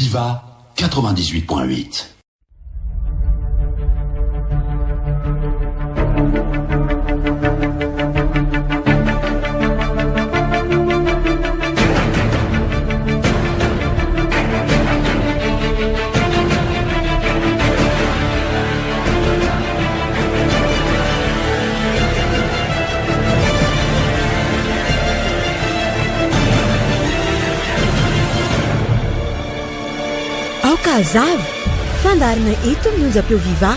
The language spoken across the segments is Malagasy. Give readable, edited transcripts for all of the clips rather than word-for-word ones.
Viva 98.8. Aoka hazava! Fandaharana eto amin'ny onjam-peo Viva,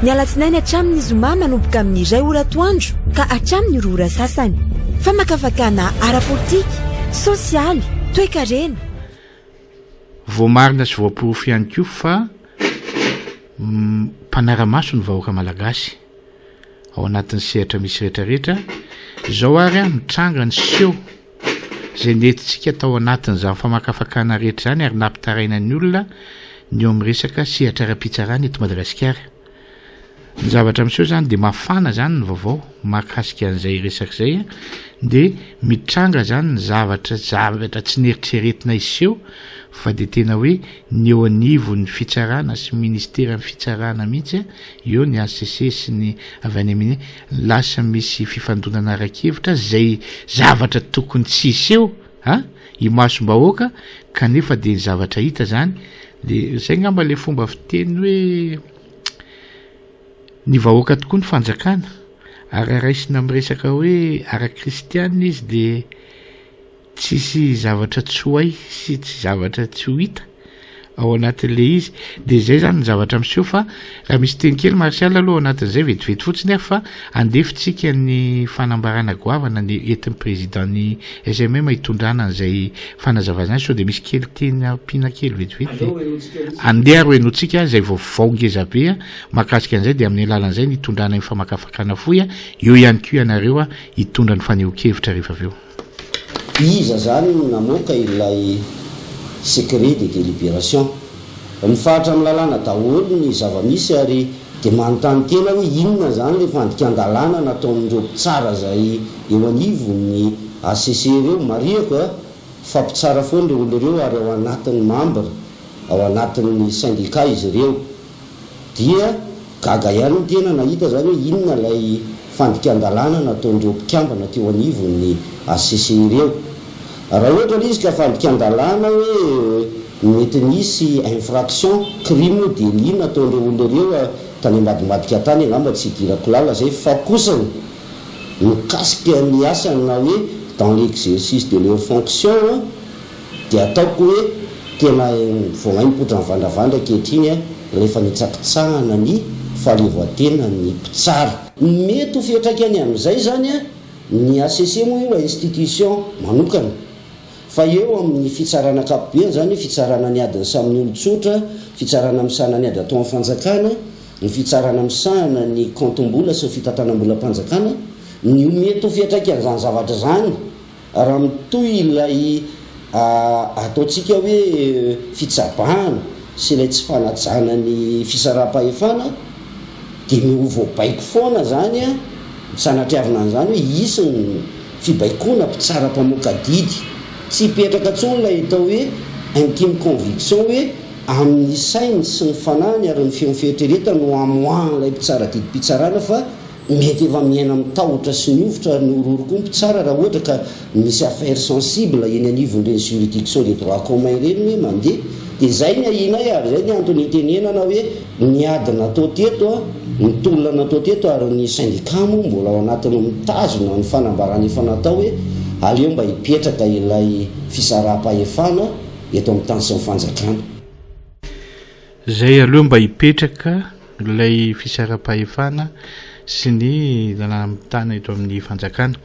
ny alatsinainy hatramin'ny zoma manomboka amin'ny iray ora atoandro ka hatramin'ny roa ora sasany. Famakafakana ara-politika, sosialy, toekarena. Voamarina sy voaporofo ihany koa fa mpanara-maso ny vahoaka malagasy ao anatin'ny sehatra misy rehetrarehetra. Izao ary mitranga ny seho izay nentintsika tao anatin'izany famakafakana rehetra izany ary nampitaraina ny olona ny eo amin'ny resaka sehatra ara-pitsarana eto Madagasikara. Ny zavatra miseho zany dia mafana zany ny vaovao mahakasika an'izay resaka izay dia mitranga zany ny zavatra zavatra tsy neritreretina hiseho fa dia tena hoe ny eo anivon'ny fitsarana sy ministeran'ny fitsarana mihitsy eo ny HCC sy ny avy any amin'ny lasa misy fifandonana ara-kevitra izay zavatra tokony tsy hiseho a imasom-bahoaka kanefa dia ny zavatra hita zany dia izay ngamba le fomba fiteny hoe Ny vahoaka tokoa ny fanjakana, ary raha raisina amin'ny resaka hoe ara-kristianina izy dia tsisy zavatra tsy ho hay sy tsy zavatra tsy ho hita ao anatin'ilay izy. Dia izay izany ny zavatra miseho fa raha misy teny kely Martial aloha ao anatin'izay vetivety fotsiny aho fa andefintsika ny fanambarana goavana ny entin'ny président ny SMM hitondrana an'izay fanazavana izany sao dia misy kely teny ampiana kely vetivety dia andeha ary ho henointsika izay vaovao ngeza be mahakasika an'izay dia amin'ny alalan'izay ny hitondrana ny famakafakana fohy eo ihany koa ianareo hitondra ny fanehoan-kevitra rehefa avy eo. Iza zany no namoaka ilay secret de délibération? Mifaritra amin'ny lalàna daholo ny zava-misy ary dia manontany tena hoe inona izany ilay fandikan-dalàna nataon'ireo mpitsara izay eo anivon'ny HCC ireo? Marihako fa mpitsara foana ireo olona ireo ary ao anatin'ny membre, ao anatin'ny syndicat izy ireo. Dia gaga ihany ny tena nahita izany hoe inona ilay fandikan-dalàna nataon'ireo mpikambana teo anivon'ny HCC ireo. Raha ohatra ilay izy ka fandikan-dalàna hoe mety nisy infraction, crime ou délit nataon'ireo olona ireo tany ambadimbadika tany angamba tsy hidirako lalina izay fa kosany mikasika ny asany na hoe dans l'exercice de leur fonction dia ataoko hoe tena vao may mipoitra mivandravandra ankehitriny ilay fanitsakitsahana ny fahaleovantenan'ny mpitsara. Ny mety ho fiantraikany amin'izay izany, ny HCC moa io institution manokana, fa eo amin'ny fitsarana ankapobeny izany, fitsarana ny adin'ny samy olon-tsotra, fitsarana misahana ny ady atao amin'ny fanjakana, ny fitsarana misahana ny kaontim-bola sy ny fitantanam-bolam-panjakana, ny mety ho fiantraikan'izany zavatra izany Raha mitohy ilay ataontsika hoe fitsabahana sy ilay tsy fanajana ny fisaraham-pahefana dia ny ho voabaiko foana izany, sanatriavina an'izany hoe hisy ny fibaikoana mpitsara mpamoaka didy. Tsy hipetraka intsony ilay atao hoe intime conviction hoe amin'ny sainy sy ny fanahiny ary ny feon'ny fieritreretany no hamoahan'ilay mpitsara didim-pitsarana fa Mety efa miaina amin'ny tahotra sy ny hovitra ary ny horohoro koa ny mpitsara raha ohatra ka misy affaire sensible eny anivon'ireny juridiction de droit commun ireny hoe mandeha. Dia izay ny ahianay ary izay ny antony itenenana hoe ny ady natao teto, ny tolona natao teto ary ny syndicat moa mbola ao anatin'ny mitazona ny fanambarana efa natao hoe aleo mba hipetraka ilay fisaraham-pahefana eto amin'ny tany sy ny fanjakana. Zay aleo mba hipetraka ilay fisaraham-pahefana sy ny lalàna mitana eto amin'ny fanjakana.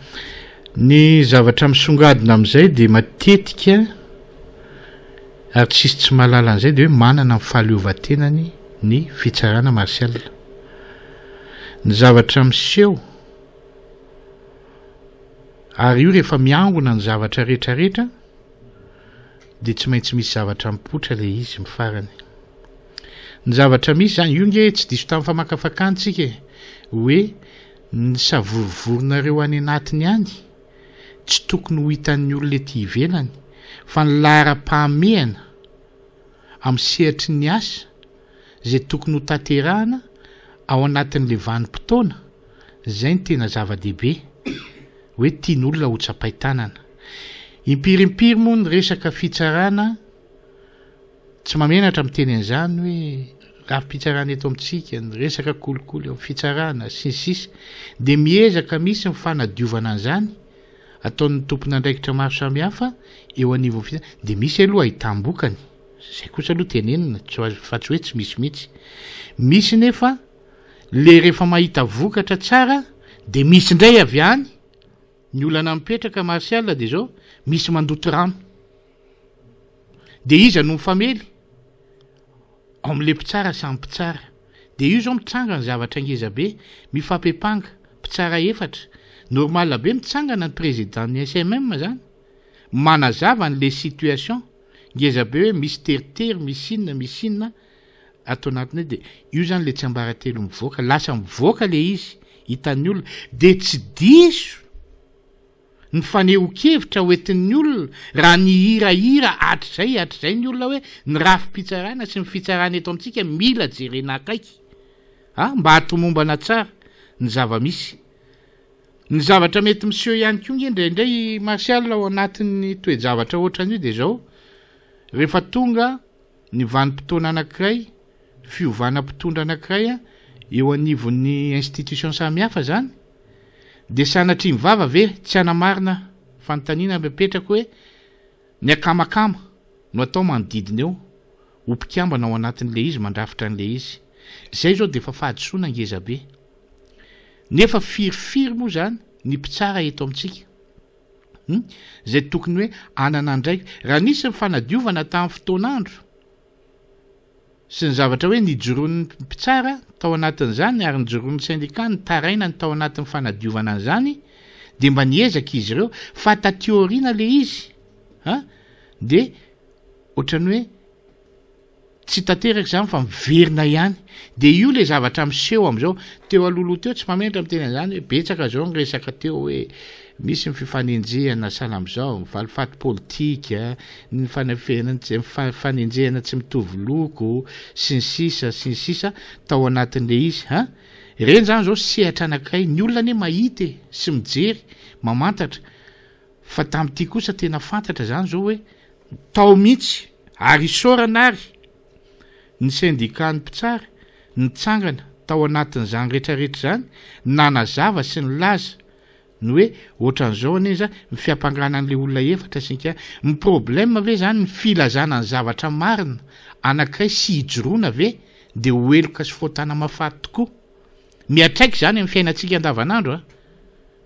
Ny zavatra misongadina amin'izay dia matetika ary tsisy tsy mahalala an'izay dia hoe manana ny fahaleovantenany ny fitsarana martial. Ny zavatra miseho ary io rehefa miangona ny zavatra rehetrarehetra dia tsy maintsy misy zavatra mipoitra ilay izy ny farany. Ny zavatra misy zany, io nge tsy diso tamin'ny famakafakana tsika e, hoe ny savorovoronareo any anatiny any tsy tokony ho hitan'ny olona ety ivelany fa ny laharam-pahamehana. amin'ny sehatry ny asa izay tokony ho tanterahana ao anatin'ilay vanim-potoana, izay no tena zava-dehibe hoe tian'olona ho tsapain-tanana. Impiry impiry moa ny resaka fitsarana, tsy mahamenatra miteny an'izany hoe rafi-pitsarana eto amintsika, ny resaka kolikoly ao amin'ny fitsarana, sy ny sisa Dia miezaka misy ny fanadiovana an'izany ataon'ny tompon'andraikitra maro samihafa eo anivon'ny fitsarana, dia misy aloha ahitam-bokany, izay kosa aloha tenenina, tsy ho azo, fa tsy hoe tsy misy mihitsy. Misy nefa le rehefa mahita vokatra tsara dia misy indray avy any, ny olana mipetraka Martial dia izao, misy mandoto rano. Dia iza no mifamely? Ao amin'ilay mpitsara samy mpitsara. Dia io izao mitranga ny zavatra ngeza be, mifampepanga, mpitsara efatra, normal be mitsangana ny président ny SMM zany, manazava an'ilay situation, ngeza be hoe misy teritery, misy inona, misy inona ato anatiny ao, dia io zany ilay tsiambaratelo mivoaka, lasa mivoaka ilay izy, hitan'ny olona, dia tsy diso. Ny fanehoan-kevitra hoentin'ny olona raha nihirahira hatrizay hatrizay ny olona hoe ny rafi-pitsarana sy ny fitsarana eto amintsika mila jerena akaiky a mba hahatomombana tsara ny zava-misy. Ny zavatra mety miseho ihany koa nge indraindray Martial ao anatin'ny toe-javatra ohatran'io dia izao, rehefa tonga ny vanim-potoana anankiray, fiovana mpitondra anankiray eo anivon'ny institution samihafa izany, dia sanatria ny vava ve tsy hanamarina fanontaniana apetrako hoe ny akamakama no atao manodidina eo ho mpikambana ao anatin'ilay izy mandrafitra an'ilay izy. Izay izao dia efa fahadisoana ngeza be. Nefa firifiry moa izany ny mpitsara eto amintsika? Hum? Izay tokony hoe hanana andraikitra. Raha nisy ny fanadiovana tamin'ny fotoan'andro sy ny zavatra hoe nijoroan'ny mpitsara tao anatin'izany ary nijoroan'ny sendika nitaraina ny tao anatin'ny fanadiovana an'izany dia mba niezaka izy ireo fa taty aoriana ilay izy a dia ohatran'ny hoe Tsy tanteraka izany fa miverina ihany. Dia io ilay zavatra miseho amin'izao. Teo alohaloha teo, tsy mahamenatra miteny an'izany hoe betsaka izao ny resaka teo hoe misy ny fifanenjehana sahala amin'izao, ny valifaty politika, ny fanenjehana tsy mitovy loko, sy ny sisa sy ny sisa tao anatin'ilay izy. Ha? Ireny izany izao sehatra anankiray. Ny olona anie mahita e, sy mijery, mamantatra. Fa tamin'ity kosa tena fantatra izany izao hoe Tao mihitsy, ary isaorana ary ny sendikan'ny mpitsara nitsangana tao anatin'izany rehetrarehetra izany nanazava sy nilaza ny hoe ohatran'izao anie za, ny fiampangana an'ilay olona efatra sy ny ka, ny problème ve zany ny filazana ny zavatra marina anankiray sy hijoroana ve dia ho heloka sy fotana mahafaty tokoa? Miantraika izany amin'ny fiainantsika andavanandro a!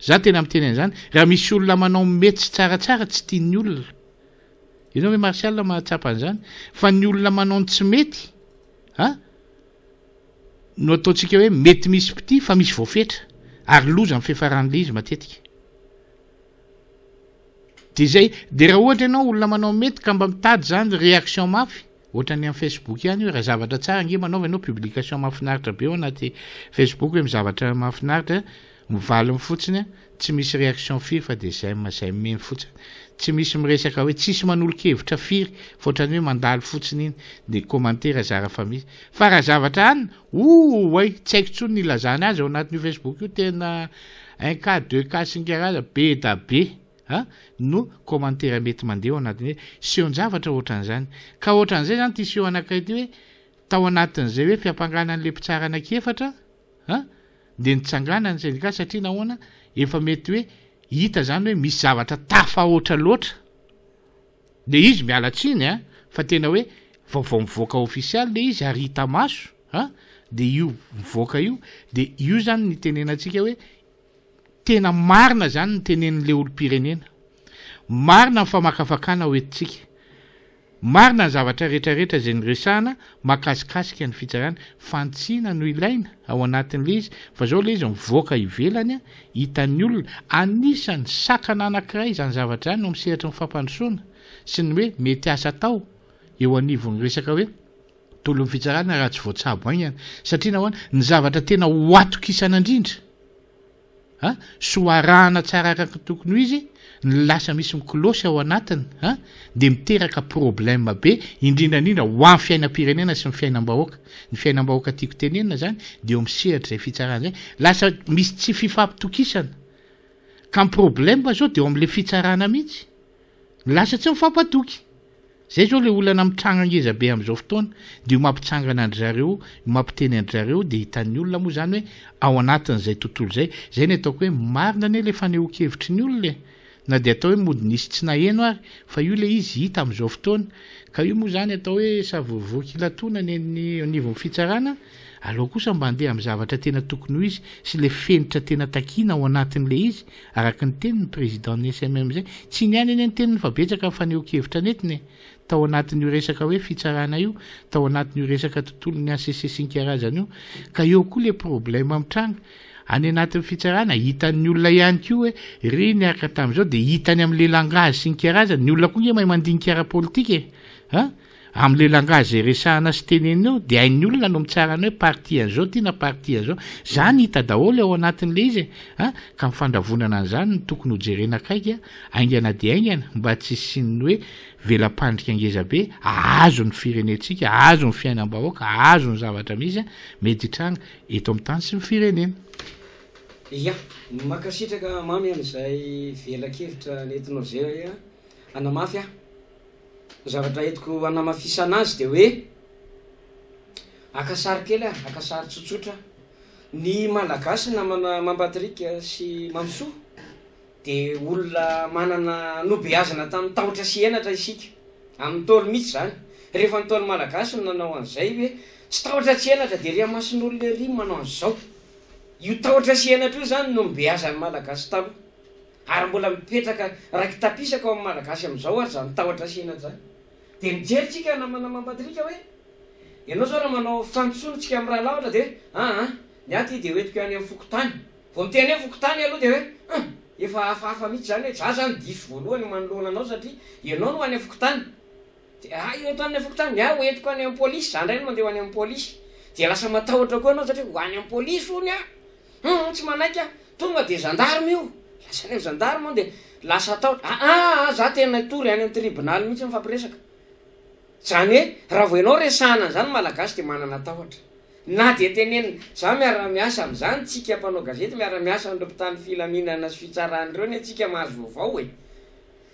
Za tena miteny an'izany, raha misy olona manao mety sy tsaratsara tsy tian'ny olona. Ianao ve Martial mahatsapa an'izany? Fa ny olona manao ny tsy mety a no ataontsika hoe mety misy mpitia fa misy voafetra ary loza ny fiafaran'ilay izy matetika. Dia izay, dia raha ohatra ianao olona manao mety ka mba mitady izany réaction mafy, Ohatran'ny amin'ny Facebook ihany hoe raha zavatra tsara ange manaova ianao publication mahafinaritra be ao anaty Facebook hoe zavatra mahafinaritra, mivaliny fotsiny tsy misy réaction firy fa dia j'aime j'aime fotsiny. Tsy misy miresaka hoe tsisy manolo-kevitra firy fa ohatran'ny hoe mandalo fotsiny iny dia commentaire zara fa misy. Fa raha zavatra an, ouuay tsy haiko intsony ny ilazana azy ao anatin'io Facebook io tena un cas deux cas sy ny karazany be da be. A no commentaire mety mandeha ao anatin'ny hoe sehon-javatra ohatran'izany. Ka ohatran'izay izany ity seho anankiray ity hoe tao anatin'izay hoe fiampangana an'ilay mpitsara anankiefatra a dia nitsangana ny syndicat satria nahoana efa mety hoe hita izany hoe misy zavatra tafahoatra loatra. Dia izy miala tsiny a fa tena hoe vaovao mivoaka ofisialy ilay izy ary hita maso a dia io mivoaka io dia io izany ny itenenantsika hoe Tena marina izany ny tenenin'ilay olom-pirenena. Marina ny famakafakana ho entintsika. Marina ny zavatra rehetra rehetra izay niresahana mahakasikasika ny fitsarana. Fantsina no ilaina ao anatin'ilay izy fa izao ilay izy mivoaka ivelany hitan'ny olona. Anisan'ny sakana anankiray izany zavatra izany eo amin'ny sehatry ny fampandrosoana sy ny hoe mety asa atao eo anivon'ny resaka hoe tolon'ny fitsarana raha tsy voatsabo haingana. Satria nahoana? Ny zavatra tena ho atokisana indrindra. A, sy ho arahana tsara araka ny tokony ho izy ny lasa misy mikolosy ao anatiny a dia miteraka problème be indrindra indrindra ho an'ny fiainam-pirenena sy ny fiainam-bahoaka. Ny fiainam-bahoaka tiako tenenina zany dia eo amin'ny sehatra izay fitsarana izay lasa misy tsy fifampitokisana ka ny problème zao dia eo amin'ilay fitsarana mihitsy lasa tsy mifampatoky. Zay zao le olana mitranga ngeza be amizao fotoana de io mampitsangana andry zareo io mampiteny andry zareo de hitan'ny olona moa zany hoe ao anatin'izay tontolo zay, zay ny ataoko hoe marina anie le fanehoan-kevitry ny olona e! na de atao hoe mody nisy tsy naheno ary fa io le izy hita amizao fotoana ka io moa zany atao hoe savorovoro kilatoana ny eny anivon'ny fitsarana aleo kosa mba andeha amin'ny zavatra tena tokony ho izy sy le fenitra tena takiana ao anatin'le izy Araka ny tenin'ny Président-n'ny SMM izay, tsy iny ihany anie ny teniny fa betsaka ny fanehoan-kevitra nentiny e! Tao anatin'io resaka hoe fitsarana io, tao anatin'io resaka tontolon'ny HCC sy ny karazany io. Ka eo koa le problème mitranga. Any anatin'ny fitsarana, hitan'ny olona ihany koa hoe ry niaraka tamin'izao dia hitany amin'le langage sy ny karazany, ny olona koa nge mahay mandinika ara-politika e! An! Amin'ilay langage izay resahana sy tenenina eo dia hain'ny olona no mitsara ny hoe parti an'izao ity na parti an'izao. Izany hita daholo ao anatin'ilay izy e! A! Ka ny fandravonana an'izany no tokony ho jerena akaiky haingana dia haingana mba tsy hisian'ny hoe vela-pandrika ngeza be hahazo ny firenentsika, hahazo ny fiainam-bahoaka, hahazo ny zavatra misy mety hitranga eto amin'ny tany sy ny firenena. Ia, mankasitraka Mamy an'izay vela-kevitra nentinao izay a! Hanamafy aho. Ny zavatra entiko hanamafisana azy dia hoe, haka sary kely aho, haka sary tsotsotra aho. Ny Malagasy namana Mamy Patrick sy Mamisoa dia olona manana nobeazina tamin'ny tahotra sy henatra isika, amin'ny Ntaolo mihitsy izany. Rehefa ny Ntaolo Malagasy no nanao an'izay hoe tsy tahotra tsy henatra dia ery amasin'olona ery manao an'izao. Io tahotra sy henatra io izany no nobeazan'ny Malagasy taloha. Ary mbola mipetraka raiki-tapisaka ao amin'ny Malagasy amin'izao ary izany tahotra sy henatra izany. Dia mijery tsika namana Mampatrika hoe, ianao izao raha manao fantsoana tsika amin'ny rahalahy ohatra dia hoe, aa, ny ahy ity dia hoentiko any amin'ny fokontany. Vao miteny hoe fokontany aloha dia hoe, hum, efa hafahafa mihitsy izany hoe za izany diso voalohany manoloana anao satria ianao no any amin'ny fokontany. Dia ahy hoento any amin'ny fokontany, ny ahy hoentiko any amin'ny polisy, za indray no mandeha ho any amin'ny polisy. Dia lasa matahotra koa ianao satria ho any amin'ny polisy hono aho. Hum tsy manaiky aho, tonga dia gendarme io, lasa any amin'ny gendarme aho dia lasa tao, aa za tena hitory any amin'ny tribonaly mihitsy mifampiresaka. Zany hoe raha vao ianao resahana an'izany ny malagasy dia manana tahotra. Na dia tenenina, za miara miasa amin'izany, tsika mpanao gazety miara miasa amin'ireo mpitandro filaminana sy fitsarana ireo anie tsika mahazo vaovao e.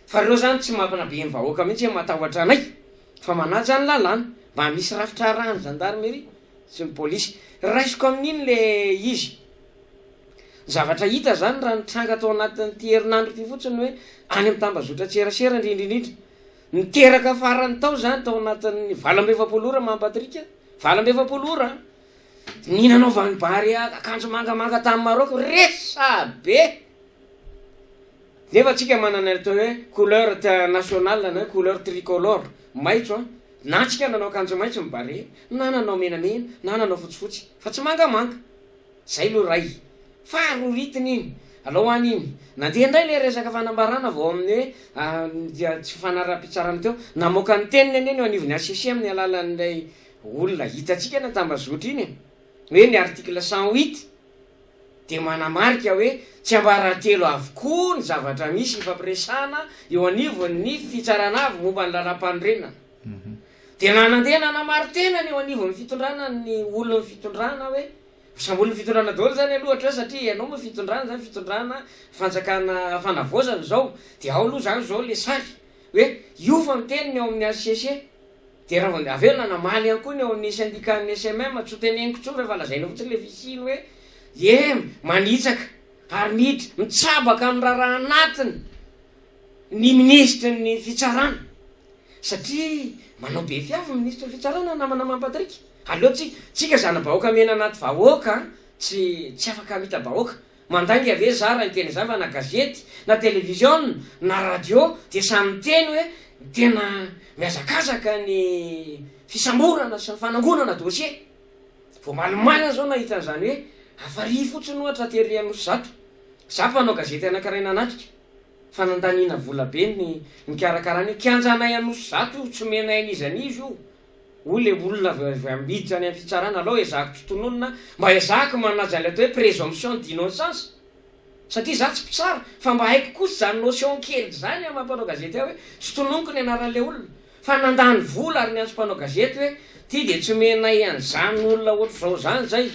Fa ireo zany tsy mampanabe ny vahoaka mihitsy hoe matahotra anay fa manaja ny lalàna, mba misy rafitra arahan'ny gendarmerie. sy ny polisy. Raisiko amin'iny le izy. Ny zavatra hita zany raha nitranga tao anatin'ity herinandro ity fotsiny hoe any amin'ny tambazotran-tserasera indrindra indrindra. Niteraka farany tao zany tao anatin'ny 48 ora Mamy Patrick a, 48 ora an! Ny nanaovan'i Barea akanjo mangamanga tany Maroc, resabe! Nefa tsika manana ny atao hoe couleur nationale na hoe couleur tricolore, maitso an! Na tsika nanao akanjo maitso ny Barea, na nanao menamena, na nanao fotsifotsy, fa tsy mangamanga. Zay lo ray. Fa roritina iny. Alao any iny. Nandeha indray le resaka fanambarana vao amin'ny hoe tsy fanaraham-pitsarana teo. Namoaka ny teniny anie ny eo anivon'ny HCC amin'ny alalan'ilay olona hitantsika any an-tambazotra iny e. Hoe ny article 108. dia manamarika hoe tsiambaratelo avokoa ny zavatra misy ifampiresahana eo anivon'ny Fitsarana Avo momba ny Lalàmpanorenana. Dia nanandeha nanamari-tena ny eo anivon'ny fitondrana ny olon'ny fitondrana hoe, samy olon'ny fitondrana daholo izany aloha hatreo satria ianao moa fitondrana izany, fitondrana fanjakana fanavaozana izao, dia ao aloha izany izao ilay sary hoe io fa miteny ny ao amin'ny HCC. Dia raha vao avy eo nanamaly ihany koa ny ao amin'ny syndicat-n'ny SMM, tsy ho teneniko intsony fa efa lazaina fotsiny ilay fisiany hoe ie manitsaka ary miditra, mitsabaka amin'ny raharaha anatiny ny minisitry ny fitsarana satria manao be fiavy ny minisitry ny fitsarana namana Mamy Patrick. Aleo tsika, tsika zana-bahoaka miaina anaty vahoaka tsy tsy afaka hamita-bahoaka. Mandainga ve za raha niteny izany fa na gazety na television na radio dia samy miteny hoe tena mihazakazaka ny fisamborana sy ny fanangonana dossier. Vao omaly aho zao nahita an'izany hoe hafari fotsiny ohatra tery Anosizato. Za mpanao gazety anankiray nanatrika fa nandaniana vola be ny nikarakarana io. Kianjanay Anosizato io tsy omenay an'iza n'iza io. Hoy ilay olona avy miditra any amin'ny fitsarana, alao ezahako tsy tononina, mba ezahako manaja ilay atao hoe présomption d'innocence. Satria za tsy mpitsara fa mba haiko kosa izany notion kely izany amin'ny maha mpanao gazety ahy hoe tsy tononiko ny anaran'ilay olona fa nandany vola ary niantso mpanao gazety hoe ty dia tsy omenay an'izany olona ohatr'izao izany izay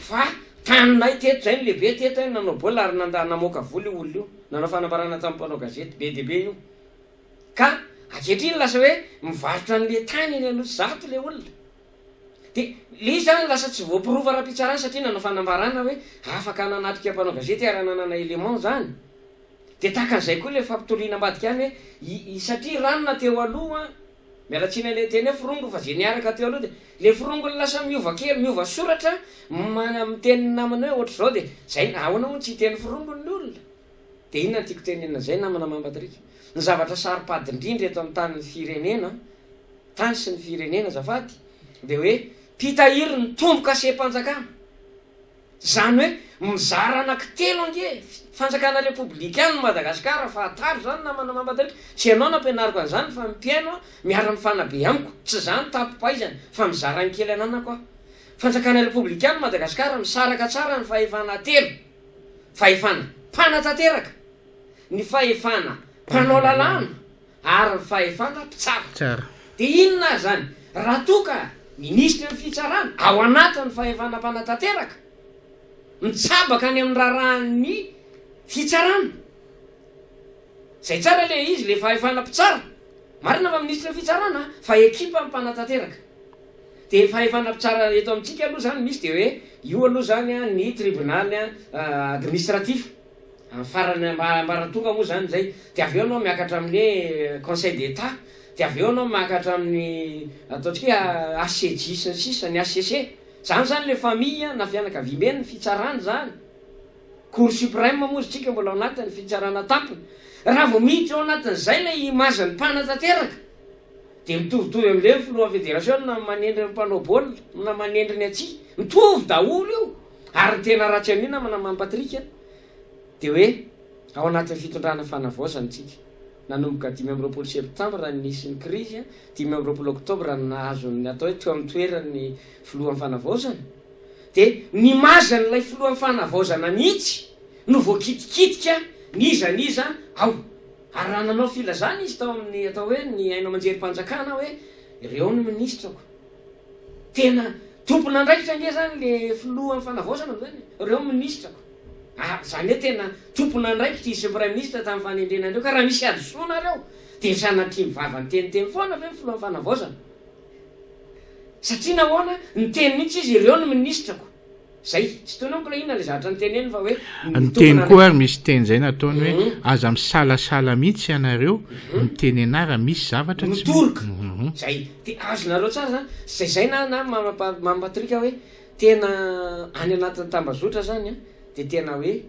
fa taninay teto izay ny lehibe teto hoe nanao baolina ary nanda namoaka vola io olona io nanao fanambarana tamin'ny mpanao gazety be dia be io ka ankehitriny lasa hoe mivarotra an'ilay tany eny Anosizato ilay olona. Dia le izy zany lasa tsy voaporofo ara-pitsarana satria nanao fanambarana hoe afaka nanatrika mpanao gazety ary nanana élément zany. Dia tahaka an'izay koa le fampitoriana ambadika any hoe i i satria ranona teo aloha an, miala tsiny an'le teny hoe forongony fa ze niaraka teo aloha dia le forongony lasa miova kely, miova soratra, mana miteny ny namany hoe ohatr'izao dia zay, ahoana moa no tsy hiteny forongony ny olona? Dia inona no tiako tenenina zay namana Mampatrick? Ny zavatra saro-pady indrindra eto amin'ny tanin'ny firenena an, tany sy ny firenena azafady dia hoe mpitahiry ny tombo-kasem-panjakana. Izany hoe mizara anankitelo ange fanjakana repoblikana i Madagasikara fahataro izany namana Mampatrick, tsy ianao no ampianariko an'izany fa ny mpihaino an miara-mifanabe amiko, tsy izaho no tampom-pahaizana fa mizara ny kely ananako aho. Fanjakana repoblikana i Madagasikara, misaraka tsara ny fahefana telo, fahefana mpanatanteraka, ny fahefana mpanao lalàna, ary ny fahefana mpitsara. Dia inona ary izany? Raha toa ka minisitry ny fitsarana, ao anatin'ny fahefana mpanatanteraka, mitsabaka any amin'ny raharahan'ny fitsarana, izay tsara ilay izy, ilay fahefana mpitsara, marina fa minisitry ny fitsarana fa ekipan'ny mpanatanteraka. Dia fahefana mpitsara eto amintsika aloha izany misy dia hoe io aloha izany ny tribonaly administratif. Amin'ny farany ambaratonga moa izany izay, dia avy eo ianao miakatra amin'ny hoe conseil d'Etat, dia avy eo ianao miakatra amin'ny ataontsika hoe HCJ sy ny sisa, ny HCC. Izany izany ilay famille na fianakaviambe ny fitsarana izany. Cour suprême moa izy tsika mbola ao anatin'ny fitsarana tampony. Raha vao miditra ao anatin'izay ilay image-n'ny mpanatanteraka, dia mitovitovy amin'ireny filohan'ny federasiona manendry ny mpanao baolina na manendry ny atsy. Mitovy daholo io. Ary ny tena ratsy an'io namana Mamy Patrick dia hoe ao anatin'ny fitondrana fanavaozana isika. Nanomboka 25 septambra nisy ny krizy, 25 oktobra nahazo ny atao hoe teo amin'ny toerany ny filohan'ny fanavaozana. Dia ny image-n'ilay filohan'ny fanavaozana mihitsy no voakitikitika n'iza n'iza ao. Ary raha nanao filazana izy tao amin'ny atao hoe ny haino aman-jerim-panjakana hoe ireo ny minisitrako. Tena tompon'andraikitra ange zany le filohan'ny fanavaozana zany e, reo minisitrako. Ah, zany hoe tena tompon'andraikitra izy sy ny praiminisitra tamin'ny fanendrena an'ireo ka raha misy hadisoana reo dia sanatria ny vava niteniteny foana ve ny filohan'ny fanavaozana? Satria nahoana? Niteny mihitsy izy ireo ny minisitrako. Zay, tsy tononiko le inona le zavatra niteneniny fa hoe ny Niteny koa ary misy teny zay nataony hoe aza misalasala mihitsy ianareo miteny anah raha misy zavatra tsy Mitoroka. Zay. De azonareo tsara zany. Zay zay na na Mama Mama Patrick hoe tena any anatin'ny tambazotra zany an, de tena hoe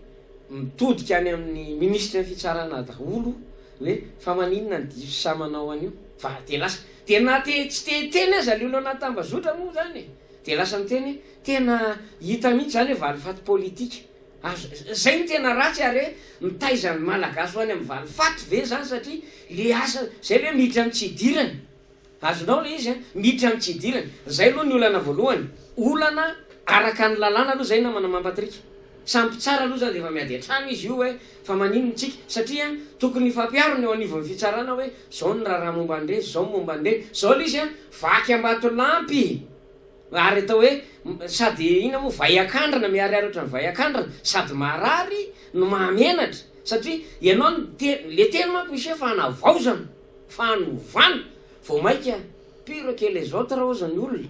mitodika any amin'ny minisitry ny fitsarana daholo hoe fa maninona ny diso sahy manao an'io fa de lasa de na te tsy te hiteny aza le olona anaty tambazotra moa zany e, de lasa miteny hoe Tena hita mihitsy zany hoe valifaty politika. Azo, zay no tena ratsy ary hoe mitaiza ny Malagasy ho any amin'ny valifaty ve zany satria le asa, zay le hoe miditra amin'ny tsy idirany. Azonao le izy an, miditra amin'ny tsy idirany. Zay aloha ny olana voalohany. Olana araka ny lalàna aloha zay namana Mampatrick. Samy mpitsara aloha zany de efa miady an-trano izy io hoe fa maninona tsika. Satria tokony hifampiaro ny eo anivon'ny fitsarana hoe zao ny raharaha momba an'ireny, zao ny momba an'ireny. Zao le izy an, vaky ambatolampy. Ary atao hoe sady inona moa vay akandrana miharihary ohatran'ny vay akandrana, sady marary no mahamenatra satria ianao niteny, le teny manko misy hoe fanavaozana, fanovana, vao maika pire que les autres hozy ny olona,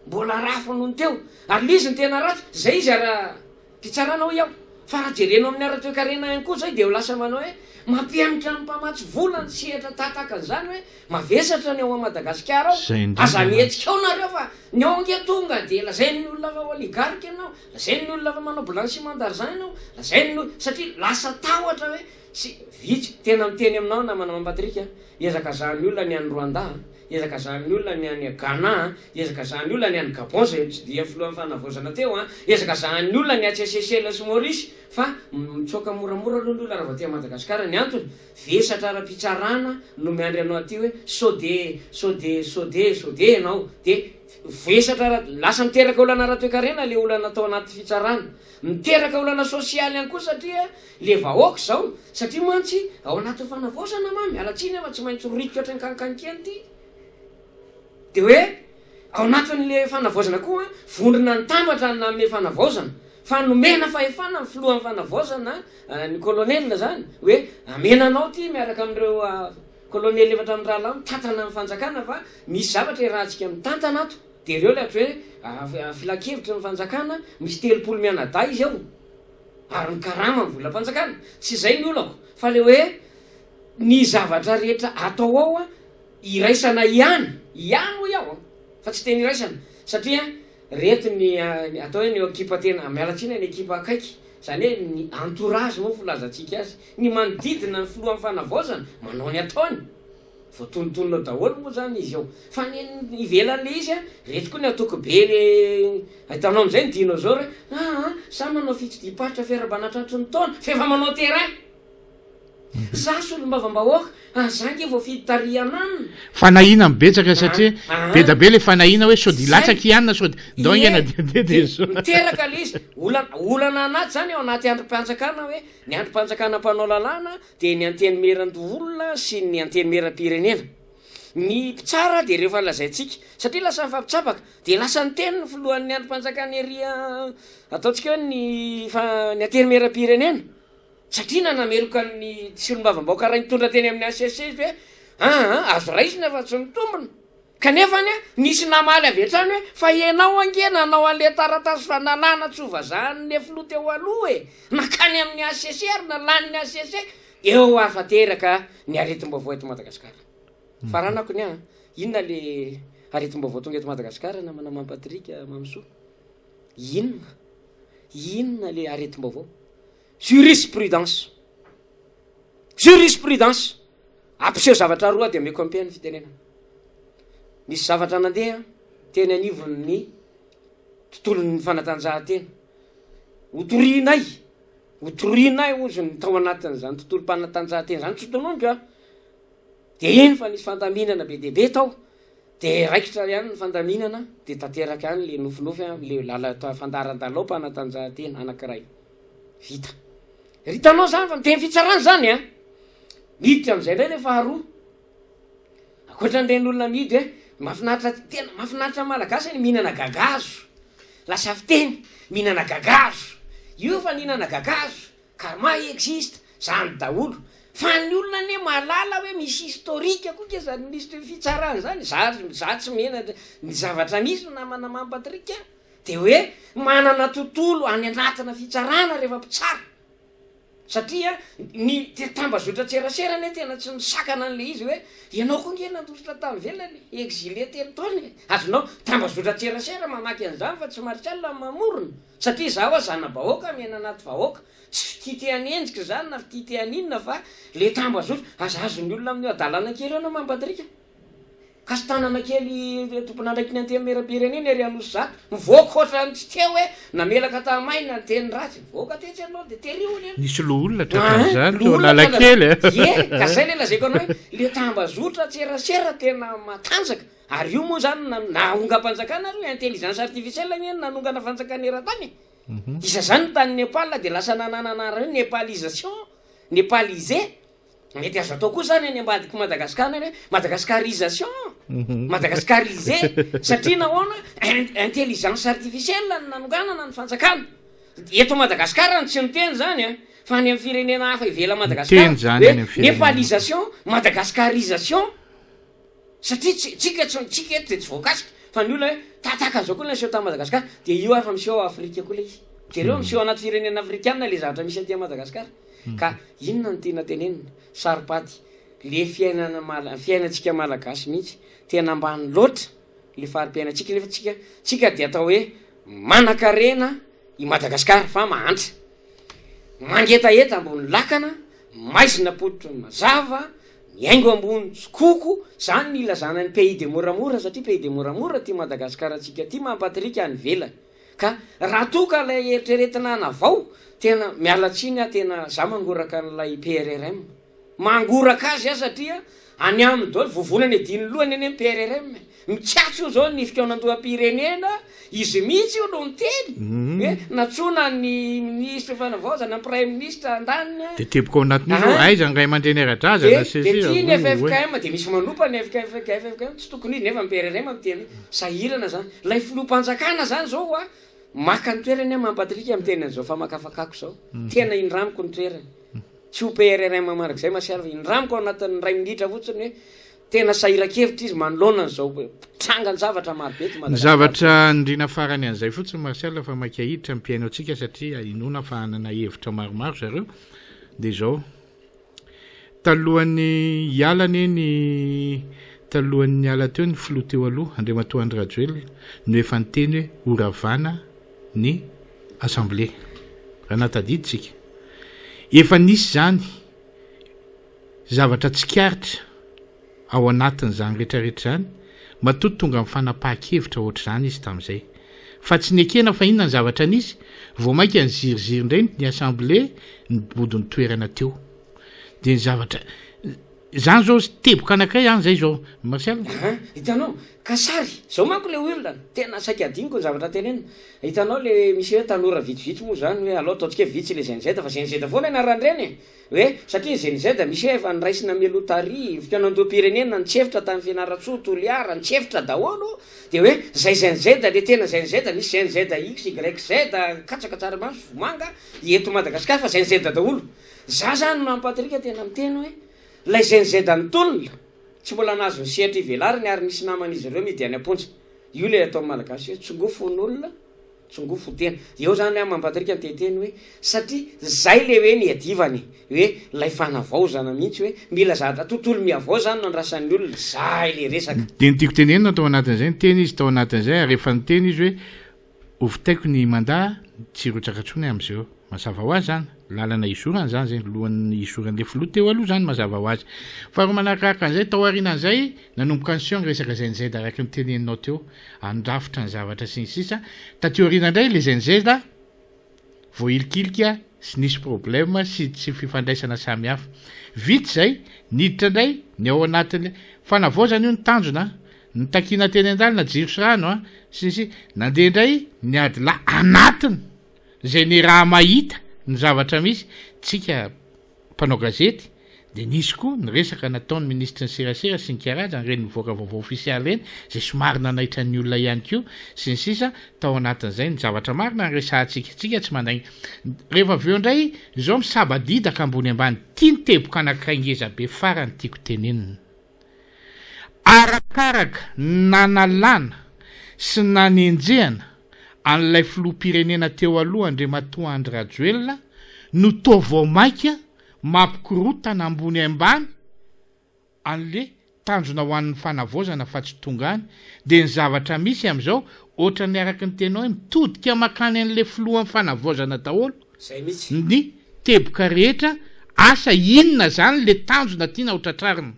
mbola rafa noho ny teo, ary le izy no tena ratsy, zay izy ara Fitsarana hoy aho, fa raha jerena amin'ny ara-toekarena ihany koa izay dia lasa manao hoe mampihemotra ny mpamatsy vola ny sehatra tahataka an'izany hoe mavesatra ny ao Madagasikara ao, Izay indrindra aza mantsy. mihetsika ao nareo fa ny ao ange tonga dia lazain'ny olona fa oligarque ianao, lazain'ny olona fa manao blanchiment d'argent ianao, lazain'ny olona, satria lasa tahotra hoe tsy vitsy, tena miteny aminao namana Mampatrick a, ihazakazahan'ny olona ny any Rwanda a. Hihazakazahan'ny olona ny any Ghana an, hihazakazahan'ny olona ny any Gabon izay notsidihan'ny filohan'ny fanavaozana teo an, hihazakazahan'ny olona ny atsy Seychelles sy Maurice fa mitsoaka moramora aloha ny olona raha vao aty Madagasikara. Ny antony, vesatra ara-pitsarana no miandry anao aty hoe sao de, sao de, sao de, sao de ianao. De vesatra ara, lasa miteraka olana ara-toekarena le olana tao anaty fitsarana. Miteraka olana sosialy ihany koa satria le vahoaka izao, satria mantsy ao anatin'ny fanavaozana ma, miala tsiny aho fa tsy maintsy rohiko ohatran'ny kankankeny ity, de hoe ao anatin'le fanavaozana koa vondrona nitambatra no nanome fanavaozana, fa nomena fahefana ny filohan'ny fanavaozana, ny colonel zany, hoe amena anao ity miaraka amin'ireo colonel efatra mirahalahy mitantana ny fanjakana fa misy zavatra iarahantsika mitantana ato. Dia ireo ilay atao hoe filankevitry ny fanjakana, misy 30 mianadahy izy ao, ary mikarama ny volam-panjakana. Tsy izay ny olako, fa ilay hoe ny zavatra rehetra atao ao an, iraisana ihany, ihany hoy aho an, fa tsy teny iraisana, satria reto ny atao hoe ny ekipa tena, miala tsiny ny ekipa akaiky, izany hoe ny entourage moa filazantsika azy, ny manodidina ny filohan'ny fanavaozana, manao ny ataony. Voatonontonona ao daholo moa zany izy ao. Fa ny ivelan'le izy an, reto koa ny antoko be le ahitanao amizay ny dinosaure aa za manao fitsidiham-paritra fiarahabana tratry ny taona fa efa manao terrain. Za solombavambahoaka ah za nge voafidy tary ananona. Fanahiana no betsaka satria be da be le fanahiana hoe sao dia hilatsaka i anona sao dia ndao haingana dia dia dia zao. Miteraka le izy. Olana olana anaty zany ao anaty andrim-panjakana hoe ny andrim-panjakana mpanao lalàna dia ny Antenimierandoholona sy ny Antenimierampirenena. Ny mpitsara dia rehefa lazaintsika, satria lasa mifampitsabaka, dia lasa niteny ny filohan'ny andrim-panjakana ery ataontsika hoe ny ny Antenimierampirenena, satria nanameloka ny solombavambahoaka iray nitondra teny amin'ny HCC izy hoe aa azo raisina fa tsy mitombina. Kanefa anie, nisy namaly avy hatrany hoe, fa ianao ange nanao an'ilay taratasy fanalana tsy ho vazahan'ilay filoha teo aloha e! Nankany amin'ny HCC ary nalanin'ny HCC. Eo ary fa teraka ny aretim-baovao eto Madagasikara. Faranako ny ahy an! Inona ilay aretim-baovao tonga eto Madagasikara namana Mamy Patrick Mamisoa? Inona? Inona ilay aretim-baovao? Jurisprudence! Jurisprudence! Ampiseho zavatra roa dia omeko ampia ny fitenenana. Nisy zavatra nandeha teny anivon'ny tontolon'ny fanatanjahantena. Hotorianay, hotorianay hozy ny tao anatin'izany tontolom-panatanjahantena izany, tsy tononiko a. Dia iny fa nisy fandaminana be dia be tao. Dia raikitra ihany ny fandaminana, dia tanteraka ihany ilay nofinofy, ilay lala- fandaharan-dalao-panatanjahantena anankiray. Vita. Ry hitanao zany fa miteny fitsarana zany an! Miditra amizay ndray le faharoa. Ankoatran'ireny olona mihidy hoe mahafinaritra tena mahafinaritra ny malagasy ny mihinana gagazo. Lasa fiteny, mihinana gagazo. Io efa nihinana gagazo, karma existe, zany daholo. Fa ny olona anie mahalala hoe misy historique koa nge zany minisitry ny fitsarana zany. Za za tsy menatra ny zavatra misy namana Mamy Patrick a. Dia hoe manana tontolo any anatina fitsarana rehefa mpitsara. Satria ny tambazotran-tserasera anie tena tsy misakana an'ilay izy hoe ianao koa nge nandositra tany ivelany e, exilé telo taona e. Azonao tambazotran-tserasera mamaky an'izany fa tsy Martial no mamorona. Satria izaho hoa zana-bahoaka miaina anaty vahoaka. Tsy fitia te hanenjika izany na fitia te haninona fa le tambazotra. Aza azon'ny olona amin'io hadalana kely io ianao Mampatrika. Kasitanana kely tompon'andraikitry ny antenimierampirenena ery Anosizato, mivoaka ohatran'ny tsy teo hoe namelaka tahamaina ny teny ratsy, mivoaka tetsy ianao dia tery hono ianao. Nisy loholona tratran'izany teo Analakely a. Ie, ka zay le lazaiko anao hoe le tambazotra tserasera tena matanjaka, ary io moa zany na nahongam-panjakana ary io, intelligence artificielle anie no nanongana fanjakana eran-tany e. Iza zany ny tany Nepal dia lasa nanana anarana hoe Nepalisation, Nepalisé. Mety azo atao koa zany any ambadik'i Madagascar any hoe Madagascarisation, Madagascarisé, satria nahoana intelligence artificielle no nanonganana ny fanjakana. Eto Madagascar no tsy miteny zany an, fa any amin'ny firenena hafa ivelan'i Madagascar hoe Nepalisation, Madagascarisation, satria tsy tsika tsy tsika eto de tsy voakasika, fa ny olona hoe tahaka an'izao koa ny niseho tany Madagascar, de io ary fa miseho ao Afrika koa le izy. Jereo miseho anaty firenena afrikana le zavatra misy aty Madagascar. Ka inona no tiana tenenina? Saropady le fiainana mala fiainantsika malagasy mihitsy tena ambany loatra le fari-piainantsika nefa tsika tsika dia atao hoe manankarena i Madagasikara fa mahantra. Mangetaheta ambony lakana, maizina pototry ny mazava, Mihaingo ambony tsikoko, zany ny ilazana ny pays de moramora satria pays de moramora ty Madagascar tsika ty mampatrika any ivelany. Ka raha toa ka ilay eritreretina hanavao, tena miala tsiny aho tena za mangoraka an'ilay PRRM. Mangoraka azy aho satria any aminy daholo, vovonana edin'ny lohany anie ny PRRM e. Mikatso io zao ny fikaonandoham-pirenena, izy mihitsy io no niteny hoe nantsoina ny minisitry ny fanavaozana, ny praiminisitra andaniny a. Dia teboka ao anatin'io zao, aiza ny ray aman-dreny ara-drazana sy Dia tia ny ffkm, dia misy manopa ny ffkm, tsy tokony izy nefa ny PRRM miteny hoe sahirana zany. Ilay filoham-panjakana zany zao hoa, maka ny toerany aho Mampatrika miteny an'izao famakafakako izao, tena indramiko ny toerany. Tsy ho PRRM mandrakizay Masiala fa indramiko ao anatin'ny iray minitra fotsiny hoe tena sahiran-kevitra izy manoloana an'izao trangan-javatra maro be eto Ny Madagasikara zavatra izao. nirina farany an'izay fotsiny Martial fa maika hiditra ny mpihaino antsika satria inoana fa hanana hevitra maromaro zareo dia izao, talohan'ny hiala anie ny talohan'ny niala teo ny filoha teo aloha Andriamatoa Andry Rajoelina no efa niteny hoe horavana ny assemblée raha nahatadidy tsika. Efa nisy izany zavatra tsikaritra ao anatin'izany rehetrarehetra izany, matoa tonga amin'ny fanapahan-kevitra ohatr'izany izy tamin'izay. Fa tsy nekena fa inona ny zavatra nisy? Vao mainka niziriziry indray ny assemblée nibodo ny toerana teo. Dia ny zavatra Izany zao teboka anankiray izany izay izao Martial. Aha, hitanao? Ka sary, zao manko le olona, tena saika adinoko ny zavatra tenenina. Hitanao le misy hoe tanora vitsivitsy moa zany hoe alao ataontsika hoe vitsy le Gen Z fa Gen Z foana anaran'ireny e! Hoe satria ny Gen Z misy hoe efa noraisina mialoha tary, fikaonandoham-pirenena nitsefotra tany Fianarantsoa, Toliara, nitsefotra daholo, de hoe zay Gen Z le tena Gen Z, misy Gen Z X, Y, Z, katsaka, tsaramaso, vomanga, eto Madagasikara fa Gen Z daholo. Za zany Mamy Patrick tena miteny hoe ilay Gen Z nitolona tsy mbola nahazo ny sehatra ivelarany ary misy naman'izy ireo mihidy any am-ponja. Io ilay ataon'ny Malagasy hoe tsongoa fon'olona, tsongoa fo tena. Eo zany aho Mamy Patrick no te-hiteny hoe satria zay le hoe niadivana e, hoe ilay fanavaozana mihitsy hoe mila zavatra tontolo mihavao zany no andrasan'ny olona, zay le resaka. Dia ny tiako tenenina tao anatin'izay, niteny izy tao anatin'izay ary efa niteny izy hoe Hovitaiko ny mandat tsy hirotsaka intsony amzeo. Mazava ho azy zany, lalana hizorana zany zay, lohan'ny hizoran'le filoha teo aloha zany mazava ho azy. Faharoa manarakaraka an'izay, tao aorianan'izay, nanomboka niseho ny resaka Gen Z araka ny teneninao teo, handrafitra ny zavatra sy ny sisa, taty aoriana indray le Gen Z voahilikilika sy nisy problème sy tsy fifandraisana samihafa. Vita izay, niditra indray ny ao anatin'ilay fanavaozana io ny tanjona an, ny takiana teny an-dalana, jiro sy rano an, sy ny sisa, nandeha indray ny adilahy anatiny izay niaraha-mahita ny zavatra misy, tsika mpanao gazety dia nisy koa ny resaka nataon'ny minisitry ny serasera sy ny karazany ireny nivoaka vaovao ofisialy ireny izay somary nanaitra ny olona ihany koa sy ny sisa tao anatin'izay ny zavatra marina ny resahantsika tsika tsy mandainga rehefa avy eo indray izao misabadidaka ambony ambany ity ny teboka anankiray ngeza be farany tiako tenenina Arakaraka ny nanalana sy nanenjehana an'ilay filoham-pirenena teo aloha Andriamatoa Andry Rajoelina no toa vao mainka mampikorontana ambony ambany an'le tanjona ho an'ny fanavaozana fa tsy tonga any dia ny zavatra misy amin'izao ohatran'ny araka ny teninao hoe mitodika mankany an'le filohan'ny fanavaozana daholo Zay mihitsy. ny teboka rehetra asa inona zany le tanjona tiana ho tratrarina?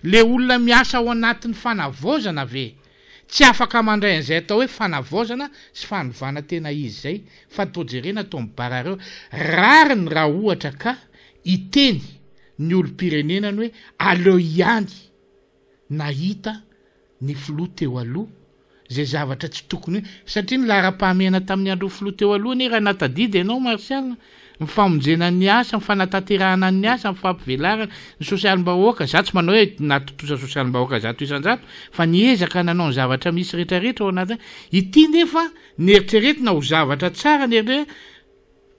Le olona miasa ao anatin'ny fanavaozana ve tsy afaka mandray an'izay atao hoe fanavaozana sy fanovana tena izy izay fa toa jerena toa mibarareo rariny raha ohatra ka hiteny ny olom-pirenena ny hoe aleo ihany nahita ny filoha teo aloha izay zavatra tsy tokony hoe satria ny laharam-pahamehana tamin'ny andron'ny filoha teo aloha anie raha nahatadidy ianao Martial ny famonjena ny asa ny fanatanterahana ny asa ny fampivelarana ny sosialim-bahoaka za tsy manao hoe nahatontosa sosialim-bahoaka 100% fa niezaka nanao ny zavatra misy rehetrarehetra ao anatin'ny ity nefa neritreretina ho zavatra tsara ny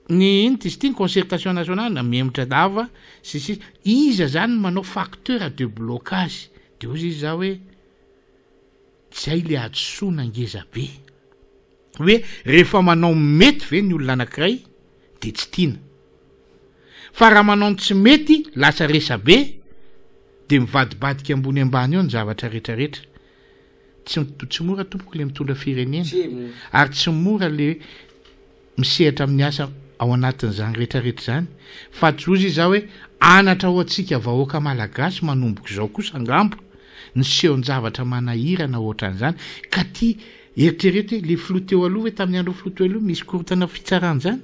ny inona izy ity ny concertation nationale mihemotra lava sy ny sisa iza zany no manao facteur de blocage de hoy izy za hoe zay le hadisoana ngeza be hoe rehefa manao mety ve ny olona anakiray de tsy tiana fa raha manao ny tsy mety lasa resabe de mivadibadika ambony ambany eo ny zavatra retraretra tsy tsy mora tompoko le mitondra firenena ary tsy mora le misehatra amin'ny asa. Ao anatin'izany rehetra rehetra izany, fa tsy hozy izaho hoe anatra ho antsika vahoaka malagasy manomboka izao kosa angamba ny sehon-javatra manahirana ohatran'izany ka ty eritrereto hoe le filoha teo aloha ve tamin'ny andron'ny filoha teo aloha misy korontana fitsarana izany?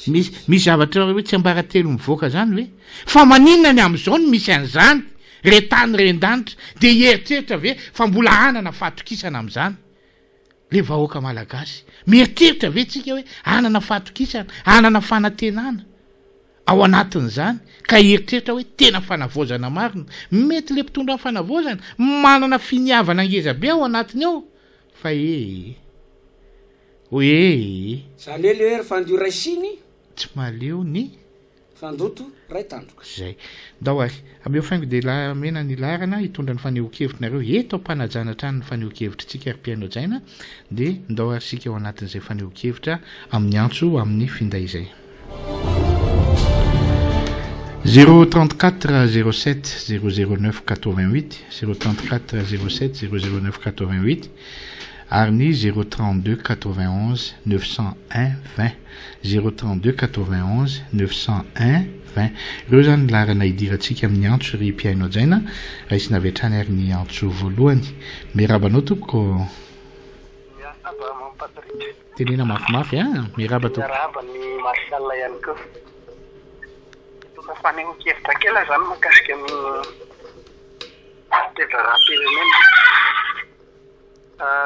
Misy misy zavatra hoe tsiambaratelo mivoaka izany ve? Fa maninona ny amin'izao no misy an'izany re tany ren-danitra dia hieritreritra ve fa mbola hanana fahatokisana amin'izany? Le vahoaka malagasy. Mieritreritra ve tsika hoe hanana fahatokisana, hanana fanantenana ao anatin'izany ka hieritreritra hoe tena fanavaozana marina? Mety le mpitondra ny fanavaozana manana finiavana ngeza be ao anatiny ao fa ee. Hoe ee. Zany hoe le hoe ry fandio ray siny. Tsy mahaleo ny. Fandoto ray tandroka. Zay. Ndao ary. Ameo faingo dia la mena ny laharana hitondra ny fanehoan-kevitrinareo eto am-panajana hatrany ny fanehoan-kevitritsika ry mpihaino hajaina dia ndao ary isika ao anatin'izay fanehoan-kevitra amin'ny antso amin'ny finday izay. 0 34 07 009 88 0 34 07 009 88 ary ny 0 32 91 901 20 0 32 91 901 20. Ireo izany ny laharana hidirantsika amin'ny antso ry mpihaino hajaina. Raisina avy hatrany ary ny antso voalohany. Miarahaba anao tompoko. Miarahaba Mamy Patrick. Tenena mafimafy a! Miarahaba tompoko. Miarahaba an'i Martial ihany koa. Hitondra fanehoan-kevitra kely aho izany mahakasika ny toe-draharaham-pirenena.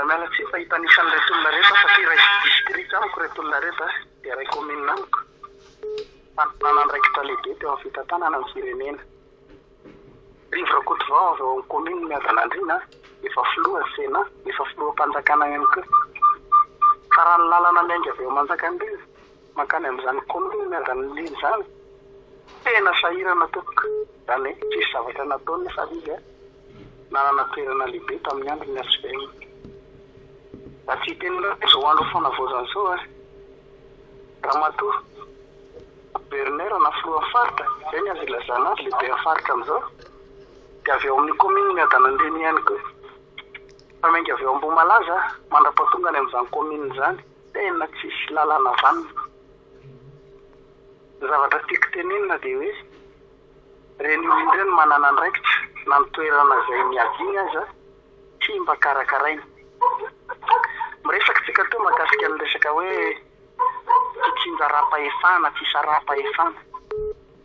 Miala tsiny fa hitanisa an'ireto olona ireto aho satria iray district amiko ireto olona ireto dia iray commune amiko. Fa nanana andraikitra lehibe teo amin'ny fitantanana ny firenena. Rivo Rakotovao avy ao amin'ny commune Miadanandriana, efa filoha Sénat, efa filoham-panjakana ihany koa. Fa raha ny lalana miainga avy eo Manjakandriana mankany amin'izany commune Miadanandriana izany, tena sahirana tompoko. Izany hoe tsisy zavatra nataony nefa izy nanana toerana lehibe tamin'ny andron'ny HVM. Raha tsy hiteny indray izao andro fanavaozana izao ary, Ramatoa Gouverneur na filohan'ny faritra, izay ny azo ilazana azy, lehiben'ny faritra amin'izao, dia avy ao amin'ny kaominina Miadanandriana ihany koa. Fa miainga avy ao Ambohimalaza mandra-pahatonga any amin'izany kaominina izany, tena tsisy lalana vanona. Ny zavatra tiako tenenina dia hoe, ireny olona ireny manana andraikitra na ny toerana izay niaviany aza tsy mba karakaraina. Miresaka tsika teo mahakasika ny resaka hoe fitsinjaram-pahefana, fisaraham-pahefana.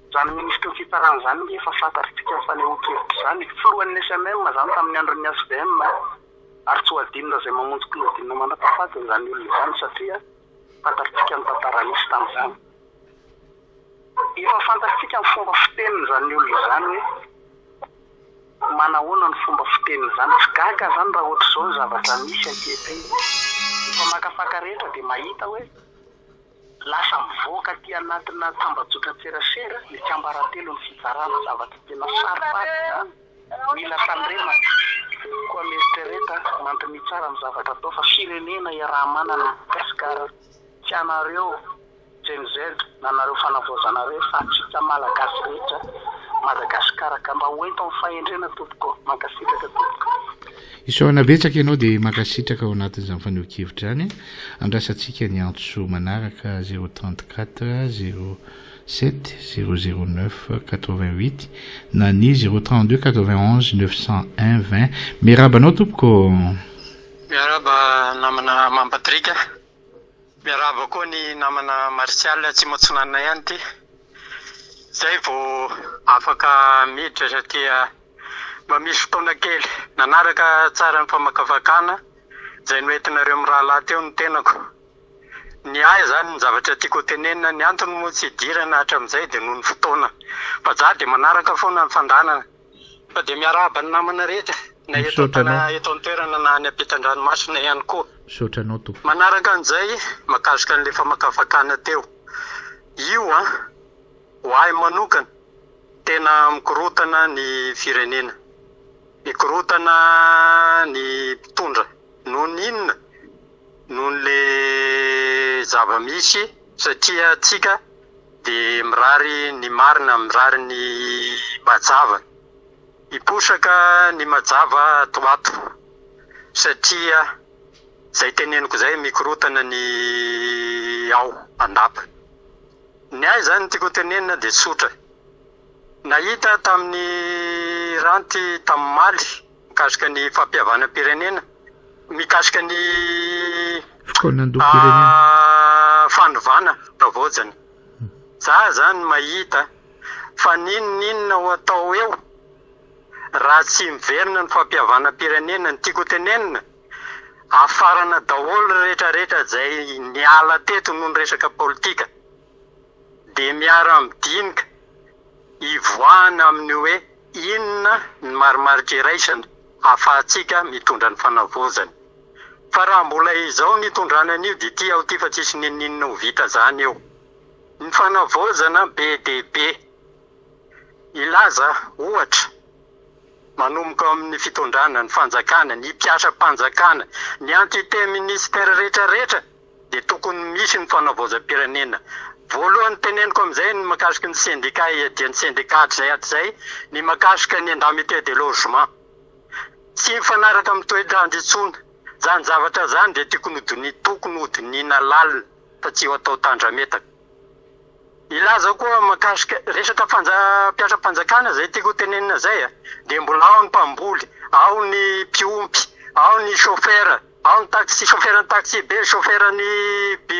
Izany minisitry ny fitsarana izany ange efa fantatritsika ny fanehoan-kevitra izany e. Filohan'ny SMM izany tamin'ny andron'ny HVM ary tsy ho adinona izay mamonjy Claudine mandra-pahafatiny izany olona izany satria fantatritsika ny tantara nisy tamin'izany. Efa fantatritsika ny fomba fitenin'izany olona izany hoe manahoana ny fomba fitenin'izany. Tsy gaga aho izany raha ohatr'izao ny zavatra misy ankehitriny. Ny mpamakafaka rehetra dia mahita hoe lasa mivoaka aty anatina tambajotran-tserasera ny tsiambaratelon'ny fitsarana. Zavatra tena saro-pady izany. Mila tandremana. Koa mieritrereta, mandiniha tsara ny zavatra atao fa firenena iaraha-manana Madagasikara. Tsy anareo. Gen Z nanareo fanavaozanareo fa antsika Malagasy rehetra Madagascar ka mba ho ento am fahendrena tompoko mankasitraka tompoko. Isaorana betsaka ianao dia mankasitraka ao anatin'izany fanehoan-kevitra izany. Andrasantsika ny antso manaraka 034 07 009 88 na ny 032 91 901 20. Miarahaba anao tompoko. Miarahaba namana Mamy Patrick a. Miarahaba koa ny namana Martial Atsimo Atsinanana ihany ity. Zay vao afaka miditra satria mba misy fotoana kely nanaraka tsara ny famakafakana izay noentinareo mirahalahy teo ny tenako. Ny ahy izany ny zavatra tiako ho tenenina, ny antony moa tsy hidirana hatramin'izay dia noho ny fotoana. Fa za dia manaraka foana ny fandaharana. Fa dia miarahaba ny namana rehetra na eto Misaotra anao. eto an-toerana na any ampitan-dranomasina ihany koa. Misaotra anao tompoko. Manaraka an'izay, mahakasika an'ilay famakafakana teo. Io an, ho ahy manokana, tena mikorontana ny firenena. Mikorontana ny mpitondra. Noho ny inona? Noho n'ilay zava-misy satria tsika dia mirary ny marina, mirary ny mazava. Hiposaka ny mazava ato ho ato satria izay teneniko izay mikorotana ny ao an-dapa. Ny ahy izany ny tiako ho tenenina dia tsotra. Nahita tamin'ny ranty tamin'ny omaly mikasika ny fampihavanam-pirenena, mikasika ny Fikaonandoham-pirenena. fanovana fahavaozana. Za zany mahita fa n'inon'inona ho atao eo raha tsy miverina ny fampihavanam-pirenena, ny tiako ho tenenina, hafarana daholo ny retraretra izay niala teto noho ny resaka politika dia miara-midinika hivoahana amin'ny hoe inona ny marimaritra iraisana ahafahantsika mitondra ny fanavaozana. Fa raha mbola izao ny hitondrana an'io dia ity aho ity fa tsisy n'inon'inona ho vita zany eo. Ny fanavaozana be dia be. Hilaza ohatra, manomboka ao amin'ny fitondrana, ny fanjakana, ny mpiasam-panjakana, ny entité ministère rehetra rehetra dia tokony misy ny fanavaozam-pirenena. Voalohany teneniko amin'izay ny mahakasika ny syndicat iadian'ny syndicat hatrizay hatrizay, ny mahakasika ny indemnité de logement. Tsy mifanaraka amin'ny toetr'andro intsony. Izany zavatra izany dia tokony hodini- tokony hodinihina lalina fa tsy ho atao tandrametaka. Hilaza koa mahakasika resaka fanja- mpiasam-panjakana izay tiako ho tenenina izay a, dia mbola ao ny mpamboly, ao ny mpiompy, ao ny chauffeur, ao ny taxi, chauffeur ny taxi be, chauffeur ny be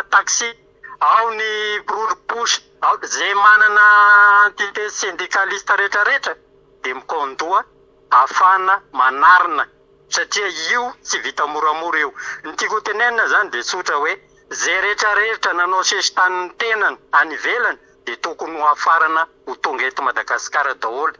taxi, ao ny mpiroro posy, ao izay manana entité syndicaliste rehetrarehetra dia mikaon-doha ahafahana manarina satria io tsy vita moramora io. Ny tiako ho tenenina izany dia tsotra hoe izay rehetrarehetra nanao sesitany ny tenany any ivelany dia tokony ho hafarana ho tonga eto Madagasikara daholo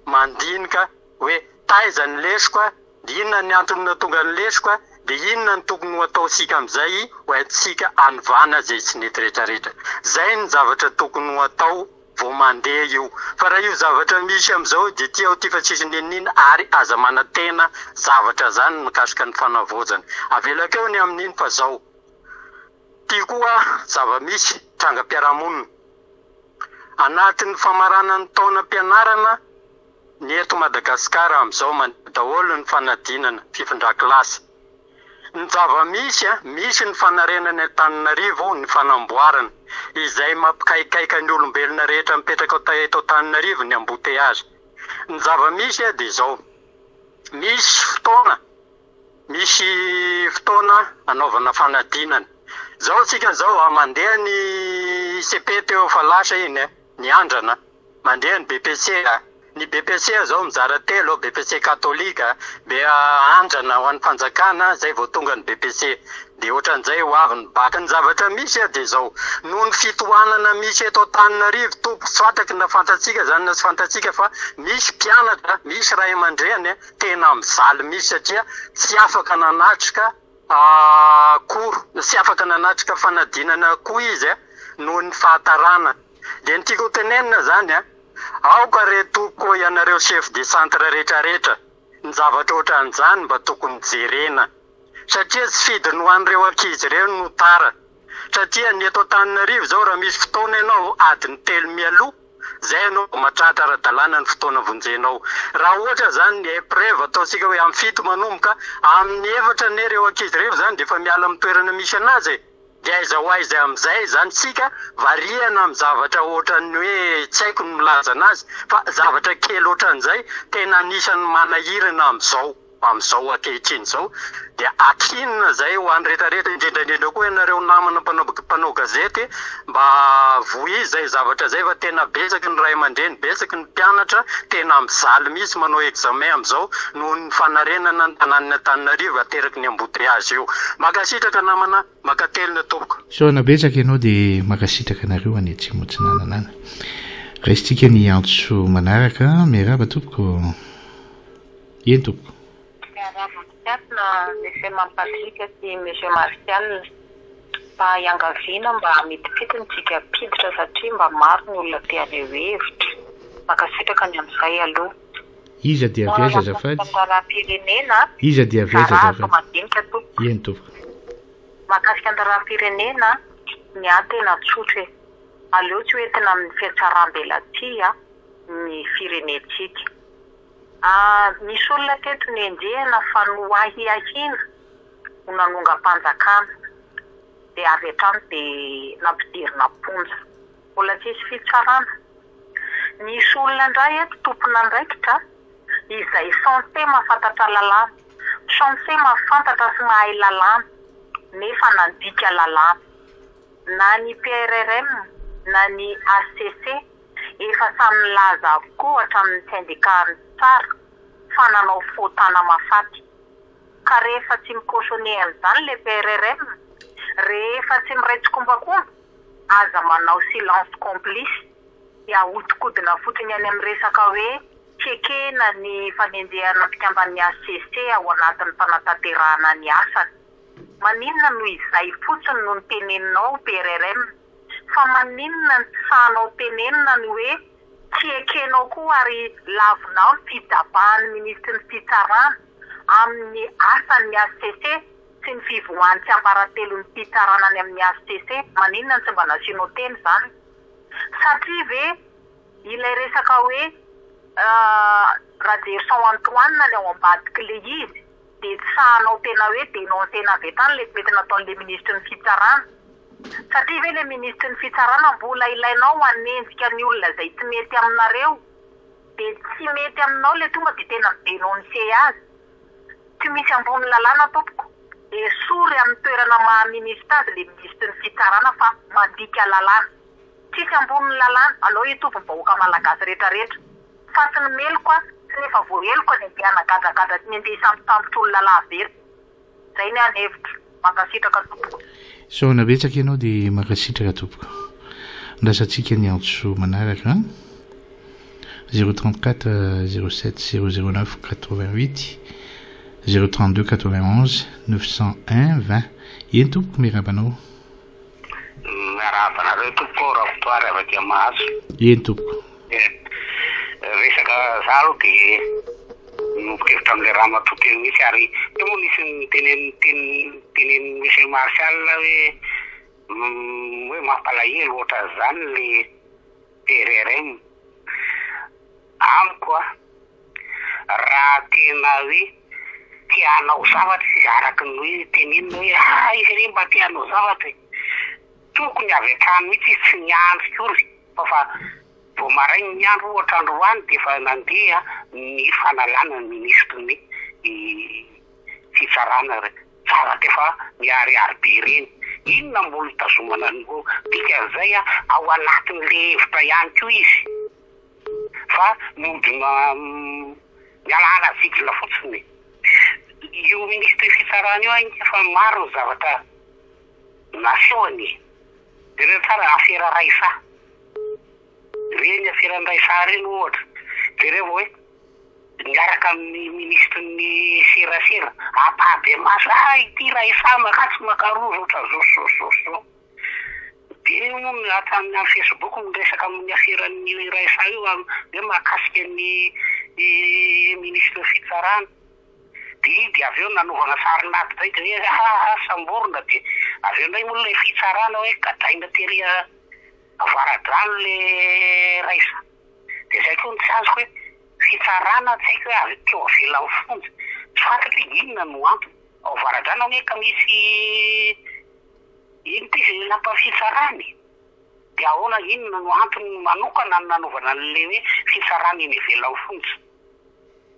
mandinika hoe taiza ny lesoka, inona ny antony nahatonga ny lesoka, dia inona no tokony ho ataontsika amin'izay ho entintsika hanovana izay tsy nety rehetrarehetra. Izay ny zavatra tokony ho atao vao mandeha io. Fa raha io zavatra misy amin'izao dia ity aho ity fa tsisy n'inon'inona ary aza manantena zavatra zany mikasika ny fanavaozana. Avelako eo ny amin'iny fa zao. Ity koa zava-misy, trangam-piarahamonina. Anatin'ny famaranan'ny taonam-pianarana ny eto Madagasikara amin'izao mandeha daholo ny fanadinana fifindran-kilasy. Ny zava-misy, misy ny fanarenana Antananarivo, ny fanamboarana, izay mampikaikaika ny olombelona rehetra mipetraka eto Antananarivo ny embouteillage. Ny zava-misy dia izao, misy fotoana, misy fotoana anaovana fanadinana. Izao isika izao, mandeha ny ICP teo efa lasa iny, ny andrana. Mandeha ny BPC a! Ny BPC zao mizara telo, BPC katolika, be andrana ho an'ny fanjakana, zay vao tonga ny BPC. De otran'izay ho avy ny bac. Ny zavatra misy a de zao, noho ny fitohanana misy eto Antananarivo tompoko, tsy fantatro na fantatsika zany na tsy fantatsika fa misy mpianatra, misy ray aman-dreny tena mijaly mihitsy satria tsy afaka nanatrika cours, tsy afaka nanatrika fanadinana koa izy noho ny fahatarana. Dia ny tiako ho tenenina zany an, aoka re tompoko ianareo chef de centre retraretra, ny zavatra ohatran'izany mba tokony jerena, satria tsy fidiny ho an'ireo ankizy ireo no tara, satria ny eto Antananarivo zao raha misy fotoana ianao adiny telo mialoha zay ianao vao mahatratra ara-dalàna ny fotoana vonjenao, raha ohatra zany ny epreuve ataontsika hoe amin'ny fito manomboka, amin'ny efatra anie ireo ankizy ireo zany dia efa miala amin'ny toerana misy anazy e. Dia aiza ho aiza amin'izay izany tsika variana amin'ny zavatra ohatran'ny hoe tsy haiko ny milaza anazy fa zavatra kely ohatran'izay tena anisan'ny manahirana amin'izao amin'izao ankehitriny izao dia akinina izay ho an'ny rehetra rehetra indrindra indrindra koa ianareo namana mpanao mpanao gazety mba vohizo izay zavatra izay fa tena betsaka ny ray aman-dreny betsaka ny mpianatra tena mijaly mihitsy manao examen amin'izao noho ny fanarenana ny tanànan'i Antananarivo ateraky ny embouteillage io. Mankasitraka namana. Mankatelina tompoko. Isaorana betsaka ianao dia mankasitraka anareo any Atsimo Atsinanana any. Raisintsika ny antso manaraka. Miarahaba tompoko. Eny tompoko. Miarahaba mpiatona Monsieur Mampatrick sy Monsieur Martial. Mba iangaviana mba mitipitina tsika mpiditra satria mba maro ny olona te haneho hevitra. Mankasitraka ny amin'izay aloha. Iza dia avy aiza azafady? Raharaham-pirenena. Iza dia avy aiza azafady? Madinika tompoko. Eny tompoko. Mahakasika ny raharaham-pirenena, ny ahy tena tsotra e. Aleo tsy ho entina amin'ny fihatsaram-belatsihy ny firenentsika. Nisy olona teto nenjehina fa noahiahiana ho nanongam-panjakana dia avy hatrany dia nampidirina am-ponja. Mbola tsisy fitsarana. Misy olona indray eto tompon'andraikitra izay censé mahafantatra lalàna, censé mahafantatra sy mahay lalàna nefa nandika lalàna. Na ny PRRM na ny HCC efa samy nilaza avokoa hatramin'ny syndicat mpitsara fa nanao faux tana-mahafaty. Ka rehefa tsy mi-cautionner an'izany le PRRM, rehefa tsy miray tsikombakomba, aza manao silence complice dia ahodikodina fotsiny any amin'ny resaka hoe tsy ekena ny fanenjehana mpikamban'ny HCC ao anatin'ny fanatanterahana ny asany. Maninona no izay fotsiny no noteneninao PRRM? Fa maninona no tsy sahanao tenenina ny hoe tsy ekenao koa ary lavinao ny fijabahan'ny minisitry ny fitsarana amin'ny asan'ny HCC sy ny fivoahan'ny tsiambaratelon'ny fitsarana any amin'ny HCC, maninona no tsy mba nasianao teny izany? Satria ve ilay resaka hoe Rajerison Antoine ny ao ambadik'ilay izy dia tsy sahanao tena hoe denoncer-na avy hatrany ilay tsy mety nataon'ilay minisitry ny fitsarana? Satria ve ilay minisitry ny fitsarana mbola ilainao hanenjika ny olona izay tsy mety aminareo dia tsy mety aminao ilay tonga dia tena mi-denoncer azy? Tsy misy ambony lalàna tompoko. Esory amin'ny toerana maha ministre azy le minisitry ny fitsarana fa mandika lalàna. Tsisy ambonin'ny lalàna, alao hitovy ny vahoaka malagasy rehetra rehetra. Fa tsy ny meloka sy ny efa voaheloka ny andeha hanagadragadra sy ny andeha hisambosambotra olona laha velona. Zay ny ahy ny hevitro. Mankasitraka tompoko. Isaorana betsaka ianao dia mankasitraka tompoko. Andrasantsika ny antso manaraka an. 034 07 009 88 032 91 901 20. Eny tompoko miarahaba anao. Miarahaba anareo tompoko Rakotoary avy aty Mahazo. Eny tompoko. Resaka za aloha dia miombon-kevitra amin'ilay ramatoa teo mihitsy ary teo moa nisy niteneniny tenenin'i Monsieur Martial hoe hoe mampalahelo ohatran'izany le PRRM. Amiko a, raha tena hoe te hanao zavatra izy araka ny hoe tenenina hoe ah izy anie mba te hanao zavatra e, tokony avy hatrany mihitsy izy tsy niandry akory fa fa vao maraina ny andro ohatra androany dia efa nandeha ny fanalana ny minisitry ny fitsarana zavatra efa miharihary be ireny. Inona mbola itazomana ny dikan'izay ao anatin'ilay hevitra ihany koa izy fa mody mialaala zigla fotsiny. Io minisitry ny fitsarana io ange efa maro ny zavatra nasehony e. Jereo tsara afera Raissa. Ireny aferan'i Raissa ireny ohatra, jereo hoe miaraka amin'ny minisitry ny serasera, ampahibemaso, ah ity Raissa maka tsy maka rojo ohatran'izao sy izao sy izao sy izao. Dia io moa ny hatramin'ny amin'ny Facebook miresaka amin'ny aferan'i Raissa io hoe mahakasika ny minisitry ny fitsarana. Dia dia avy eo nanaovana sarin'ady indray dia hoe ah ah samborina dia avy eo indray moa ilay fitsarana hoe gadraina tery Avaradrano le Raissa. Dia zay koa no tsy azoko hoe fitsarana tsy haiko hoe avy teo avelan'ny fonja. Tsy fantatro hoe inona no antony. Ao Avaradrano anie ka misy ino ity izay lapan'ny fitsarana e. Dia ahoana inona no antony manokana nanaovana an'ilay hoe fitsarana eny ivelan'ny fonja.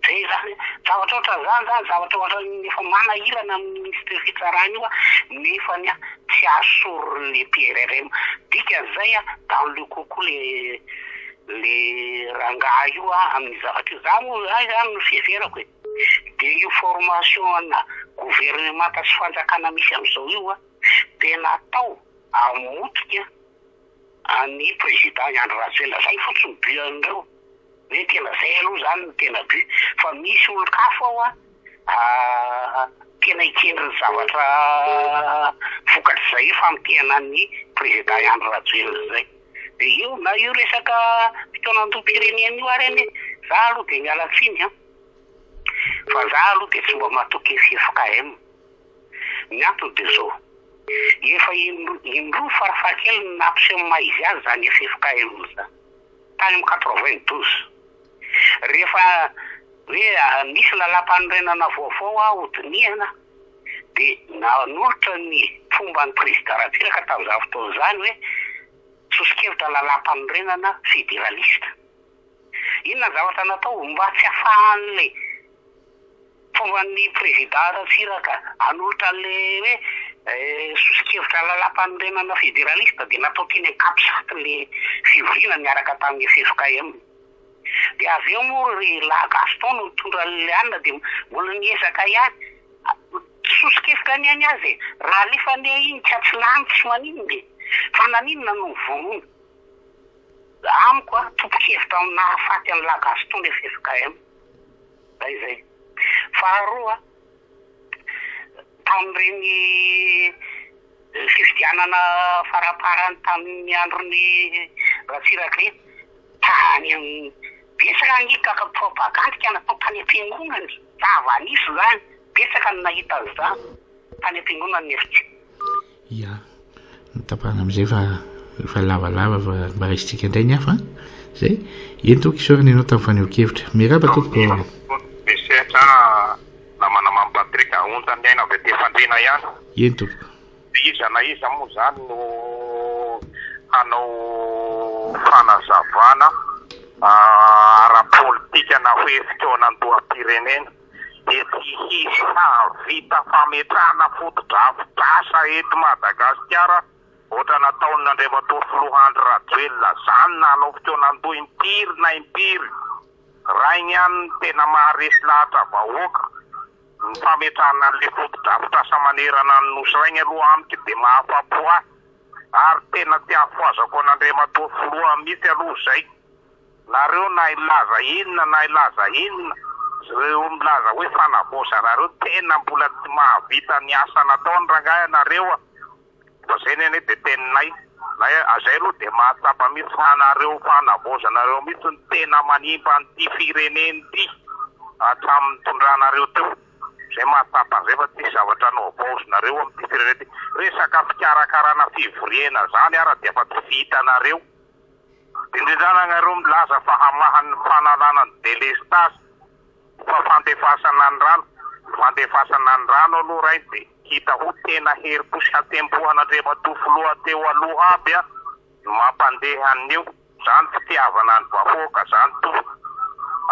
Zay zany, zavatra ohatran'izany zany, zavatra ohatran'ny efa manahirana amin'ny minisitry ny fitsarana io nefany tsy azo sorin'ny PRRM. Dikan'izay dans le coup koa le le rangahy io amin'ny zavatra io. Za moa zay zany no fiheverako e. Dia io formation ana governemanta sy fanjakana misy amin'izao io dia natao hamotika an'i président Andry Rajoelina. Zay fotsiny but an'ireo. Hoe tena zay aloha zany no tena but fa misy olon-kafa ao an tena hikendry ny zavatra vokatr'izay famotehana an'i président Andry Rajoelina zay. De io na io resaka fitaonandoham-pirenena io ary anie za aloha de miala tsiny an fa za aloha de tsy mba matoky ny ffkm. Ny antony de zao, efa indroa farafahakeliny nampiseho ny maha izy azy zany ffkm zany. tany amin'ny 92. Rehefa hoe nisy lalàmpanorenana vaovao hodinihana dia nanolotra ny fomban'ny Prezida Ratsiraka tamin'izany fotoana izany hoe Soso-kevitra lalàmpanorenana federalista. Inona ny zavatra natao mba tsy afahan'ilay fomban'ny Prezida Ratsiraka hanolotra an'ilay hoe soso-kevitra lalàmpanorenana federalista dia natao teny an-Capsat ilay fivoriana niaraka tamin'ny ffkm. Dia avy eo moa ry lahy Gaston no nitondra an'ilay anona dia mbola niezaka ihany. Soso-kevitra anie ny azy e! Raha alefa anie iny ka tsy lany tsy maninona e! Fa naninona no vonoina? Amiko a, tompon-kevitra nahafaty an'i lahy Gaston le ffkm. Zay zay. Faharoa, tamin'ireny fifidianana faramparany tamin'ny andron'i Ratsiraka iny, tany amin'ny, betsaka ange kaka propagandy ka natao tany am-piangonana e! Zava-nisy izany, betsaka ny nahita an'izany tany am-piangonana ny FC. Ya, notapahana amin'izay fa efa lavalava fa mba raisintsika indray ny hafa an! Zay. Eny tompoko, isaorana ianao tamin'ny fanehoan-kevitra. Miarahaba tompoko. Misetra namana Mamy Patrick, onta ny aina avy aty Fandriana ihany. Eny tompoko. Iza na iza moa izany no hanao fanazavana ara-politika na hoe fikaonandoham-pirenena dia tsy hisy hahavita fametrahana fotodrafitrasa eto Madagasikara ohatra nataon'Andriamatoa Filoha Andry Rajoelina izany na hanao fikaonandoha impiry na impiry. Rainy ihany no tena maharesy lahatra vahoaka. Ny fametrahana an'ilay fotodrafitrasa manerana ny Nosy Rainy aloha amiko dia mahafapo ahy ary tena tsy hahafohazako an'Andriamatoa Filoha mihitsy aloha izay. Nareo na hilaza inona na hilaza inona, ireo milaza hoe fanavaozanareo tena mbola tsy mahavita ny asa nataony rangahy ianareo a! Fa zay ny anie dia teninay, na zay aloha dia mahatsapa mihitsy fa nareo fanavaozanareo mihitsy no tena manimba an'ity firenena ity hatramin'ny nitondranareo teo, zay mahatsapa an'izay fa tsisy zavatra nohavaozinareo amin'ity firenena ity, resaka fikarakarana fivoriana zany ara dia efa tsy vitanareo. Indrindra nareo milaza fa hamaha ny fanalana ny delestazy fa fandefasana ny rano, ny fandefasana ny rano aloha rainy dia hita ho tena herim-po sy hatempohan'Andriamatoa Filoha teo aloha aby a no mampandeha an'io, zany fitiavana ny vahoaka zany tompoko,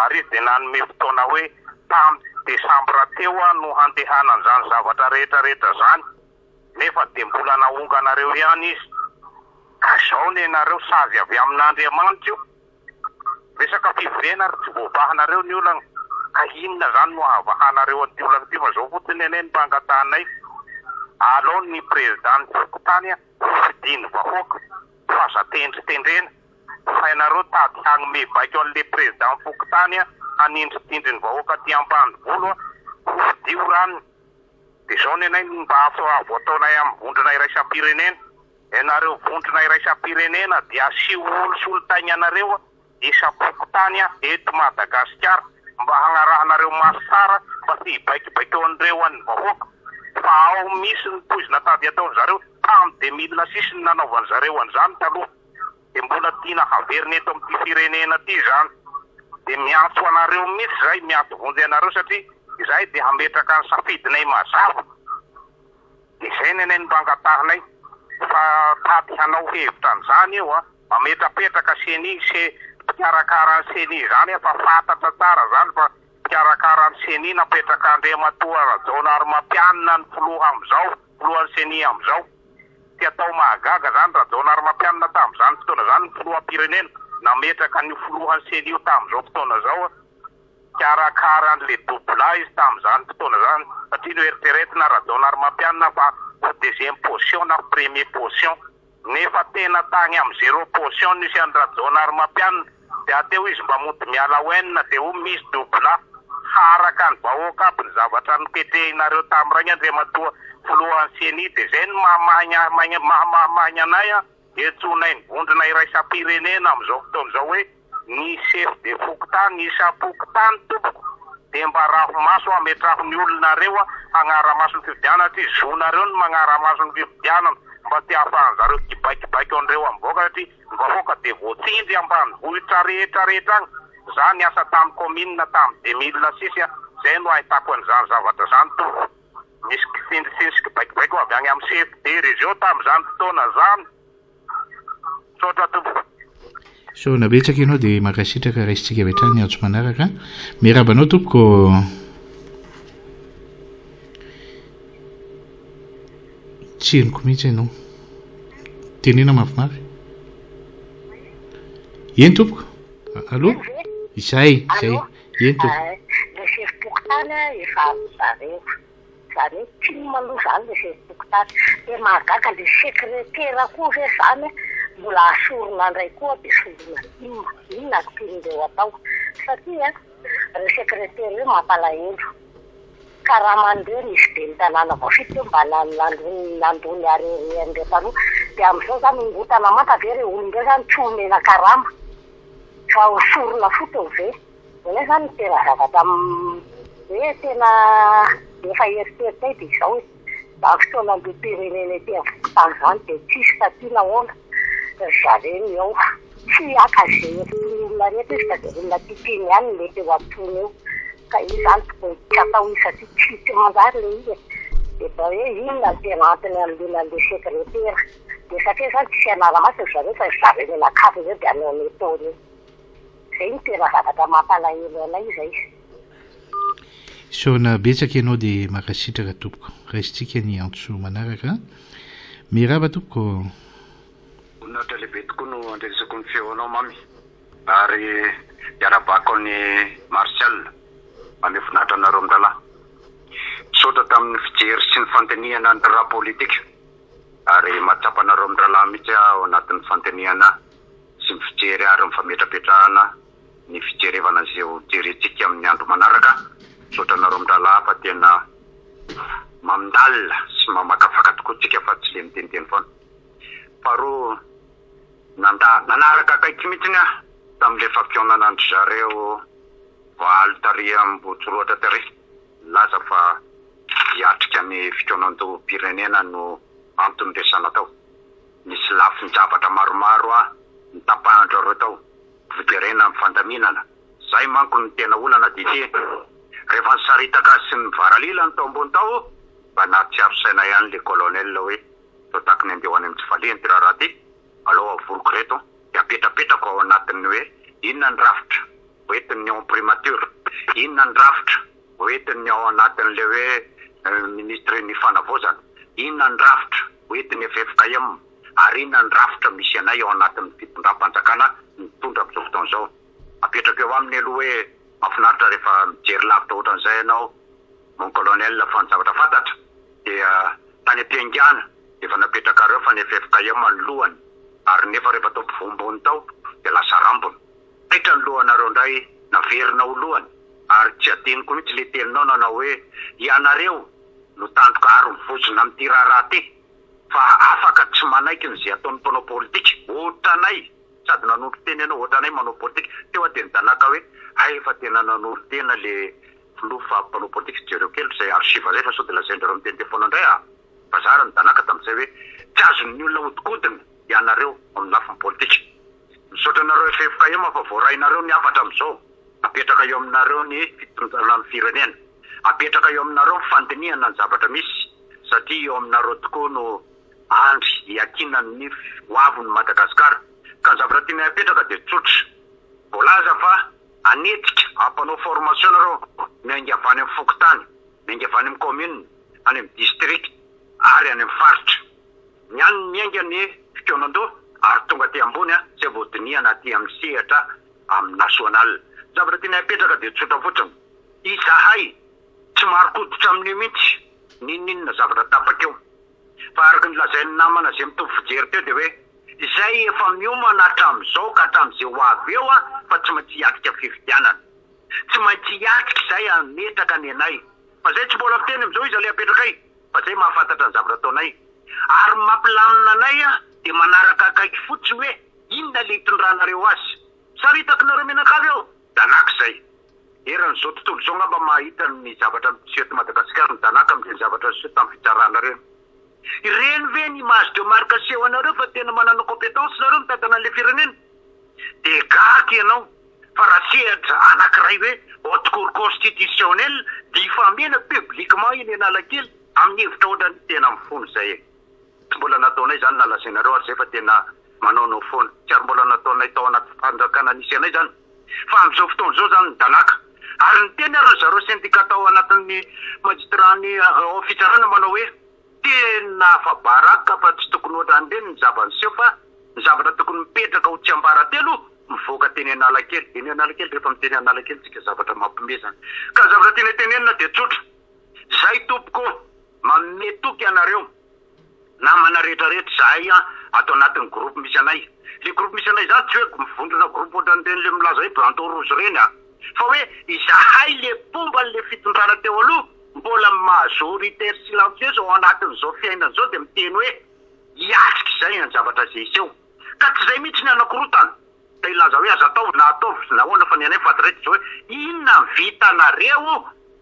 ary izy dia nanome fotoana hoe tam desambra teo a no handehanan'izany zavatra rehetra rehetra zany. nefa dia mbola naonganareo ihany izy, ka izao nenareo sazy avy amin'Andriamanitra io, resaka fivoriana ary tsy voavahanareo ny olana, ka inona izany no ahavahanareo an'ity olana ity, fa izao fotsiny anie no mba angatahanay, alao ny président ny fokontany ho fidian'ny vahoaka, fa aza tendritendrena, fa ianareo tady hanome baiko an'le président fokontany hanindritindry ny vahoaka aty ambanivolo ho fidio rano. Dia izao ny anay no mba avo ataonay amin'ny vondrona iraisam-pirenena. Ianareo vondrona iraisam-pirenena dia asio olo solontainanareo isam-pokontany eto Madagasikara mba hagnarahanareo maso tsara mba tsy hibaikobaiko an'ireo an'ny vahoaka fa ao misy ny poizina tady ataon'zareo tam 2006 no nanaovan'zareo an'izany taloha. dia mbola tiana haverina eto amin'ity firenena ity izany, dia miantso anareo mihitsy izahay, miantso vonjy anareo satria izahay dia hametraka ny safidinay mazava, dia izay ny anay no mba angatahinay, fa tady hanao hevitra an'izany eo an, mametrapetraka ceni, se mpikarakara ny ceni izany an, fa fantatra tsara izany fa mpikarakara ny ceni napetrak'Andriamatoa Rajaonarimampianina ny filoha amin'izao, filohan'ny ceni amin'izao. Tsy atao mahagaga zany Rajaonarimampianina tamin'izany fotoana zany ny filoham-pirenena nametraka an'io filohan'ny ceni io tamin'izao fotoana izao hikarakara an'le dobla izy tamin'izany fotoana zany satria noeritreretina Rajaonarimampianina fa ho deuxième position na premier position nefa tena tagny amin'ny zero position nisy an'i Rajaonarimampianina Dia teo izy mba mody miala oen dia ho misy dobla haraka ny vahoaka aby ny zavatra noketrehinareo tamin'irainy Andriamatoa filohan'ny ceni dia izay no maha maha anay an entsoinay ny vondrona iraisam-pirenena amin'izao fotoana izao hoe ny chef de fokontany isam-pokontany tompoko dia mba raho maso ametraho ny olonareo hagnara-maso ny fifidianana satria zonareo ny magnara-maso ny fifidianana mba tsy hahafahan'zareo hibaikobaiko an'ireo amin'ny vahoaka satria Ny vahoaka dia voatsindry ambanivohitra rehetra rehetra agny, za niasa tam commune tam 2006 a, zay no ahitako an'izany zavatra zany tompoko, nisy kitsindritsindry sy kibaikobaiko avy agny am chef de region tamzany fotoana zany. Misaotra tompoko. Isaorana betsaka ianao dia mankasitraka raisintsika avy hatrany ny antso manaraka. Miarahaba anao tompoko. Tsy henoko mihitsy ianao. Tenena mafimafy. Eny tompoko. Allô? Izay, izay. Eny tompoko. Le sefom-pokontany efa avy zareo. Zany hoe tim aloha zany le sefom-pokontany. Dia mahagaga le sekretera koa ve zany mbola asorina ndray koa dia soloina tim. Inona no tian'ireo atao? Satria reo sekretera ireo mampalahelo. Karaman'ireo nisy ben'ny tanàna voafidy teo mba nandoa ny hareharehan'ireo taloha. Dia amin'izao zany hongotana manta ve ireo olona ireo zany tsy homena karama fa hosorona fotsiny ve? Izay izany no tena zavatra hoe tena efa eritreritray dia izao e, izany fotoanam-pirenena ety amin'ny fokontany izany dia tsisy satria nahoana? Ry zareo ny ao tsy haka izay hevitry ny olona rehetra izy fa izay olona tiatiany ihany no mety eo an-tony eo, ka io izany tokony tsy atao izy satria tsy tsy manjary ilay izy e, dia mba hoe inona no tena antony hanoloana an'ilay sekretera, dia satria izany tsisy anara-maso ry zareo fa ry zareo mianakavy ireo dia hanao ny ataony eo. Zay no tena zavatra mampalahelo anay zay. Isaorana betsaka ianao dia mankasitraka tompoko. Raisintsika ny antso manaraka. Miraba tompoko. Voninahitra lehibe tokoa no andrenesako ny feonao Mamy ary iarahabako an'i Martial mamehy voninahitra anareo mirahalahy. Misaotra tamin'ny fijery sy ny fandinihana ny raharaha politika ary mahatsapa anareo mirahalahy mihitsy aho ao anatin'ny fandinihana sy ny fijery ary ny fametrapetrahana ny fijerevana izay ho jerentsika amin'ny andro manaraka. Misaotra anareo mirahalahy fa tena mandalina sy mamakafaka tokoa tsika fa tsy le miteniteny foana. Faharoa, nanda nanaraka akaiky mihitsiny aho tamin'ilay fampihaonana an-dry zareo valo tary Ambohitsorohitra tary nilaza fa hiatrika ny fikaonandoham-pirenena no antony resahana tao. Nisy lafin-javatra maromaro notapahan-dry zareo tao, vojerena ny fandaminana. Izay manko no tena olana dia ity, rehefa nisaritaka sy nivaralila ny tao ambony tao, mba nahatsiaro saina ihany le colonel hoe toa takiny andeha ho any amin'ny tsy valiany ity raharaha ity, alao avoriko ireto dia apetrapetrako ao anatin'ny hoe inona ny rafitra hoentin'ny ao primature, inona ny rafitra hoentin'ny ao anatin'ilay hoe ministre ny fanavaozana, inona ny rafitra hoentin'ny ffkm ary inona ny rafitra misy anay ao anatin'ny fitondram-panjakana mitondra amin'izao fotoana izao. Apetrako eo aminy aloha hoe mahafinaritra rehefa mijery lavitra ohatran'izay ianao mon colonel fa ny zavatra fantatra dia tany am-piaingàna efa napetrakareo fa ny ffkm ny lohany ary nefa rehefa tao ampovoam-bony tao dia lasa rambony. Taitra ny lohanareo indray naverina ho lohany ary tsy adinoko mihitsy le teninao nanao hoe ianareo no tandroka aro ny vozona amin'ity raharaha ty fa afaka tsy manaiky ny ze ataon'ny mpanao politika ohatranay sady nanondro tena ianao ohatranay manao politika teo aho dia nidanaka hoe hay efa tena nanoro tena le filoha fa mpanao politika jereo kely zay archive zay fa sao dia lazaindrareo miteniteny foana indray ah fa za ary nidanaka tamin'izay hoe tsy azon'ny olona ahodikodina ianareo amin'ny lafiny politika Misaotra anareo ffkm fa voarainareo ny hafatra amin'izao. Apetraka eo aminareo ny fitondrana ny firenena. Apetraka eo aminareo ny fandinihana ny zavatra misy satria eo aminareo tokoa no andry hiankinan'ny ho avin'i Madagasikara. Ka ny zavatra tianay apetraka dia tsotra. Voalaza fa hanetsika, hampanao formation nareo miainga avy any amin'ny fokontany, miainga avy any amin'ny commune, any amin'ny district ary any amin'ny faritra. Ny any miainga ny fikaonandoha ary tonga aty ambony izay vao dinihana aty amin'ny sehatra amin'ny national. Ny zavatra tianay apetraka dia tsotra fotsiny, izahay tsy marin-koditra amin'io mihitsy n'inon'inona zavatra tapaka eo. Fa araka ny lazain'ny namana izay mitovy fijery teo dia hoe izay efa miomana hatramin'izao ka hatramin'izay ho avy eo fa tsy maintsy hiatrika fifidianana. Tsy maintsy hiatrika izay hametraka ny anay. Fa izay tsy mbola fiteny amin'izao iza ilay apetrakay. Fa zay mahafantatra ny zavatra ataonay. Ary ny mampilamina anay dia manaraka akaiky fotsiny hoe inona le itondranareo azy. Saritaky nareo mianakavy eo. Danaka izay. Eran'izao tontolo izao angamba mahita ny zavatra miseho eto Madagasikara ny Danaka amin'ireny zavatra niseho tamin'ny fitsarana ireny. Ireny ve ny image de marque aseho anareo fa tena manana compétence nareo mitantana an'ilay firenena? Dia gaga ianao fa raha sehatra anankiray hoe haute cour constitutionnelle dia hifamena publiquement eny Analakely amin'ny hevitra ohatran'ny tena mifono izay e! Tsy mbola nataonay izany na lazainareo ary izay fa tena. manaonao foana. Tsy ary mbola nataonay tao anaty fanjakana nisy anay izany. Fa amin'izao fotoana izao izany ny danaka. Ary niteny ary ry zareo syndicat tao anatin'ny magistrat-ny ao fitsarana manao hoe tena afa-baraka fa tsy tokony ohatran'ireny ny zava-niseho fa ny zavatra tokony mipetraka ho tsiambaratelo mivoaka teny Analakely. Eny Analakely rehefa miteny Analakely tsika zavatra mampime zany. Ka ny zavatra tiana tenenina dia tsotra. Zay tompoko ô, manome toky anareo namana rehetra rehetra izahay ato anatin'ny groupe misy anay. Le groupe misy anay zany tsy hoe mivondrona groupe ohatran'ireny le milaza hoe bandeau rouge ireny a. Fa hoe izahay le mpomba an'le fitondrana teo aloha mbola majoritaire silencieuse ao anatin'izao fiainana izao dia miteny hoe hiatrika izay ny zavatra izay hiseho. Ka tsy izay mihitsy ny hanakorotana. Te hilaza hoe aza ataovy na ataovy na ahoana fa ny anay fady raitra izao hoe inona ny vitanareo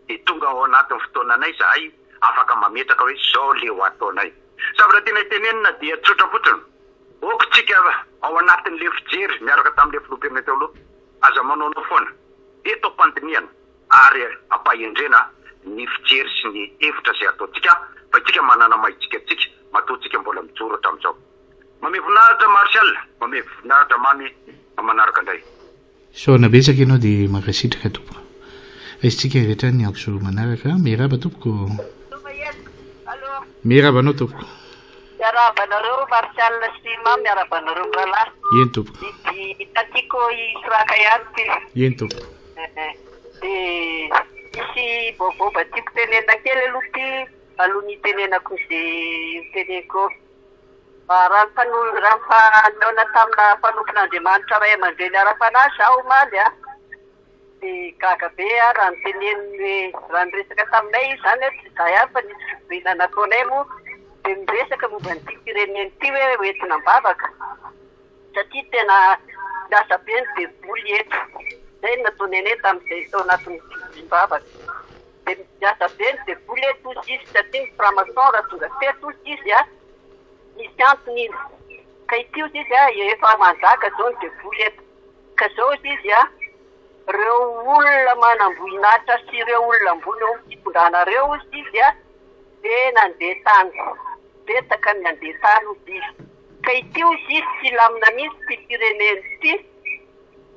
dia tonga ao anatin'ny fotoananay izahay afaka mametraka hoe izao le ho ataonay. Zavatra tianay tenenina dia tsotra fotsiny, ok tsika ao anatin'le fijery niaraka tamin'le filoham-pirenena teo aloha, aza manaonao foana, eto am-pandinihana ary am-pahendrena ny fijery sy ny hevitra izay ataontsika fa itsika manana maha itsika antsika matoa tsika mbola mijoro hatramin'izao. Mame voninahitra Martial, mame voninahitra Mamy am manaraka ndray. Isaorana betsaka ianao dia mankasitraka tompoko. Raisintsika avy hatrany ny antso manaraka. Miarahaba tompoko. Miarahaba anao tompoko. Miarahaba anareo Martial sy Mamy, miarahaba anareo mirahalahy. Eny tompoko. Ity Tatiko Israka ihany ity. Eny tompoko. Dia misy vaovao mba tiako tenenina kely aloha ity alohan'ny hitenenako izay ho teneniko eo. Raha raha nihaona tamina mpanompon'Andriamanitra ray aman-dreny ara-panahy izaho omaly an, dia gaga be aho raha noteneniny hoe, raha niresaka taminay izy izany an, tsy izaho ihany fa nisy fivoriana nataonay moa, dia niresaka momba an'ity firenena ity hoe hoentina am-bavaka satria tena miasa be ny devoly eto. Izay no nataony anay tamin'izay tao anatin'ny fivoriam-bavaka. Dia miasa be ny devoly eto hozy izy satria ny franc-maçon raha tonga teto hozy izy a, misy antony iny. Ka ity hozy izy a, efa manjaka zao ny devoly eto. Ka zao hozy izy a, reo olona manambohin'Atra sy ireo olona ambony eo amin'ny fitondrana reo hozy izy a, dia nandeha tany, betsaka ny nandeha tany hozy izy. Ka ity hozy izy tsy hilamina mihitsy ity firenena ity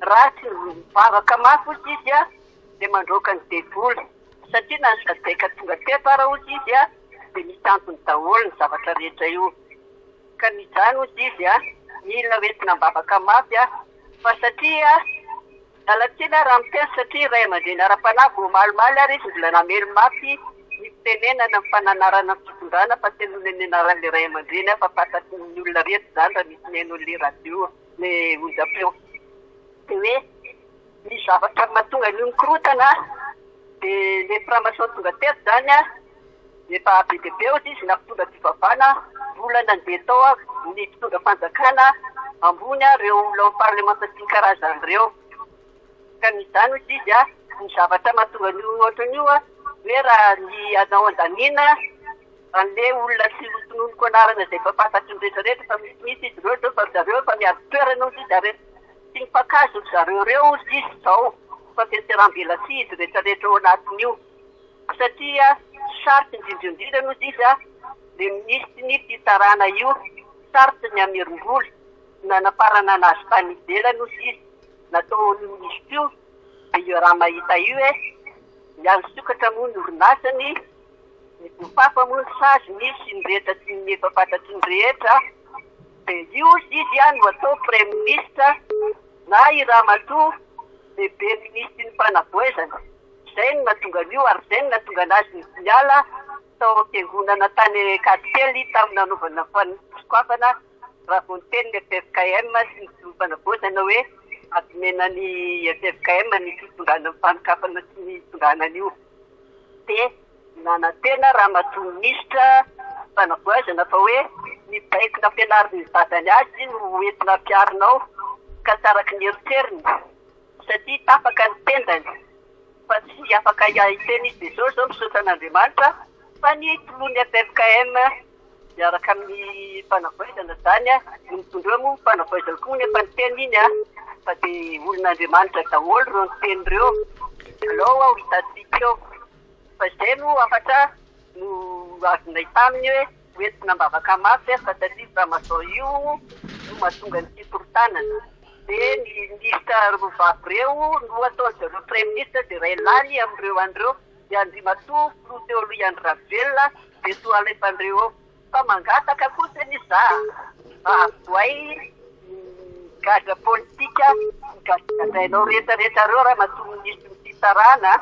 raha tsy mivavaka mafy hozy izy a. dia mandroaka ny devoly satria na ny sadec tonga teto ara hozy izy a dia misy antony daholo ny zavatra rehetra io ka noho izany hozy izy a mila hoentina am-bavaka mafy a fa satria miala tsiny aho raha miteny satria ray aman-dreny ara-panahy vao omalimaly ary izy mbola namely mafy ny fitenenana ny fananarana ny fitondrana fa tsy nonenenaran'ilay ray aman-dreny aho fa fantatry ny olona rehetra izany raha misy mihaino an'ilay radio ilay onjam-peo dia hoe Ny zavatra mahatonga an'io mikorotana dia le franc-maçon tonga teto zany an, efa be dia be ozy izy na mpitondra fivavahana mbola nandeha tao ny mpitondra fanjakana ambony ireo olona ao parlemanta sy ny karazany ireo. Ka noho izany ozy izy an, ny zavatra mahatonga an'io ohatran'io an, hoe raha ny hanao andaniana an'le olona tsy hotononiko anarana izay efa fantatry ny rehetra rehetra fa misimisy izy ireo zao fa ry zareo efa miady toerana ozy izy ary tsy mifankahazo ry zareo ireo ozy izy zao fa fiantserambelatsihy izy rehetra rehetra ao anatin'io satria sarotra indrindra indrindra ozy izy a le minisitry ny fitsarana io sarotra ny hamerim-bola nanaparana anazy tany ivelany ozy izy natao an'io minisitra io dia io raha mahita io e miha-misokatra moa ny orinasany Ny voafafa moa ny sazy misy ny rehetra sy ny efa fantatry ny rehetra dia io izy no atao praiminisitra na i ramatoa lehibe minisitry ny fanavoezana. Izay no nahatonga an'io ary izay no nahatonga an'azy niala tao am-piangonana tany Ankadikely tamin'ny nanaovana fisokafana raha vao niteny ny ffkm sy ny filoham-panavaozana hoe ampimena ny ffkm ny fitondrana ny fanokafana sy ny fitondrana an'io. Dia nanantena ramatoa minisitra fanavoazana fa hoe ny baiko nampianarin'ny dadany azy no ho entina ampiharina ao ka tsy araky ny eritreriny satria tapaka ny tendany fa tsy afaka hiteny izy dia izao izao misaotra an'Andriamanitra fa ny filohan'ny ffkm miaraka amin'ny fanavaozana izany no mitondra eo moa ny fanavaozana koa moa efa niteny iny a fa dia olon'Andriamanitra daholo ireo niteny ireo alao aho hitantsika eo fa izay no hafatra no azonay taminy hoe hoentina am-bavaka mafy fa satria franc-maçon io. no mahatonga ny fikorontanana. Dia ny minisitra roa vavy ireo no ataon-dry zareo praiminisitra dia iray lany amin'ireo an'ireo. Dia Andriamatoa filoha teo aloha i Andry Rajoelina dia toa alefan'ireo eo. Fa mangataka fotsiny za mba avoay ny gadra politika gadragadrainao rehetra rehetra reo ramatoa minisitry ny fitsarana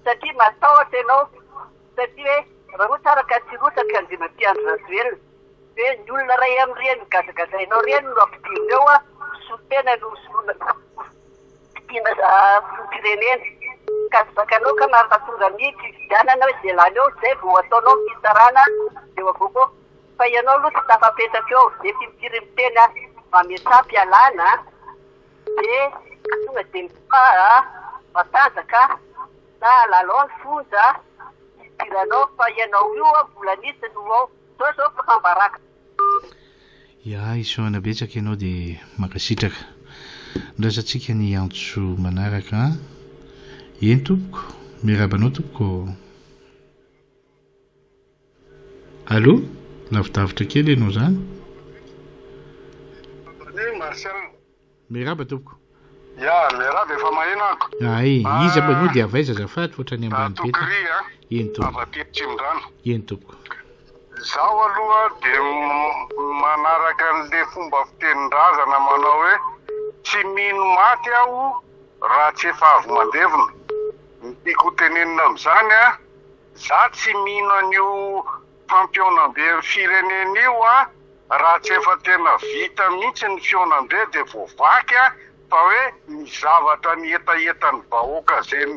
satria matahotra ianao satria hoe raha ohatra ara ka tsy rotsaka Andriamatoa Andry Rajoelina hoe ny olona ray amin'ireny gadragadrainao reny no ampidirina eo a solontena no soloina Tiana filoham-pirenena ka tsy zakanao ka mahatonga ny fifidianana hoe ze lany eo zay vao ataonao ny fitsarana de ho avoaka eo fa ianao aloha tsy tafapetraka eo mety impiry miteny aho mametraha-pialana de tonga de mifaha matanjaka na lalao ny fonja hidiranao fa ianao io mbola nisy no ao zao zao fambaraka Ya, isaorana betsaka ianao dia mankasitraka. Andrasantsika ny antso manaraka an. Eny tompoko, miarahaba anao tompoko ô. Allô? Lavidavitra kely ianao izany. Martial. Miarahaba tompoko. Ya, miarahaba efa maheno ako. Ay, iza moa ianao dia avy aiza azafady fa ohatran'ny ambany be Dato Kri a. Eny tompoko. Avy aty Atsimondrano. Eny tompoko. Zaho aloha dia manaraka an'le fomba fitenin-drazana manao hoe tsy mino maty aho raha tsy efa avy mandevina. Ny tiako ho tenenina amin'izany a, za tsy mino an'io fampihaonamben'ny firenena io a, raha tsy efa tena vita mihitsy ny fihaonambe dia voavaky a, fa hoe ny zavatra ny hetahetan'ny vahoaka izay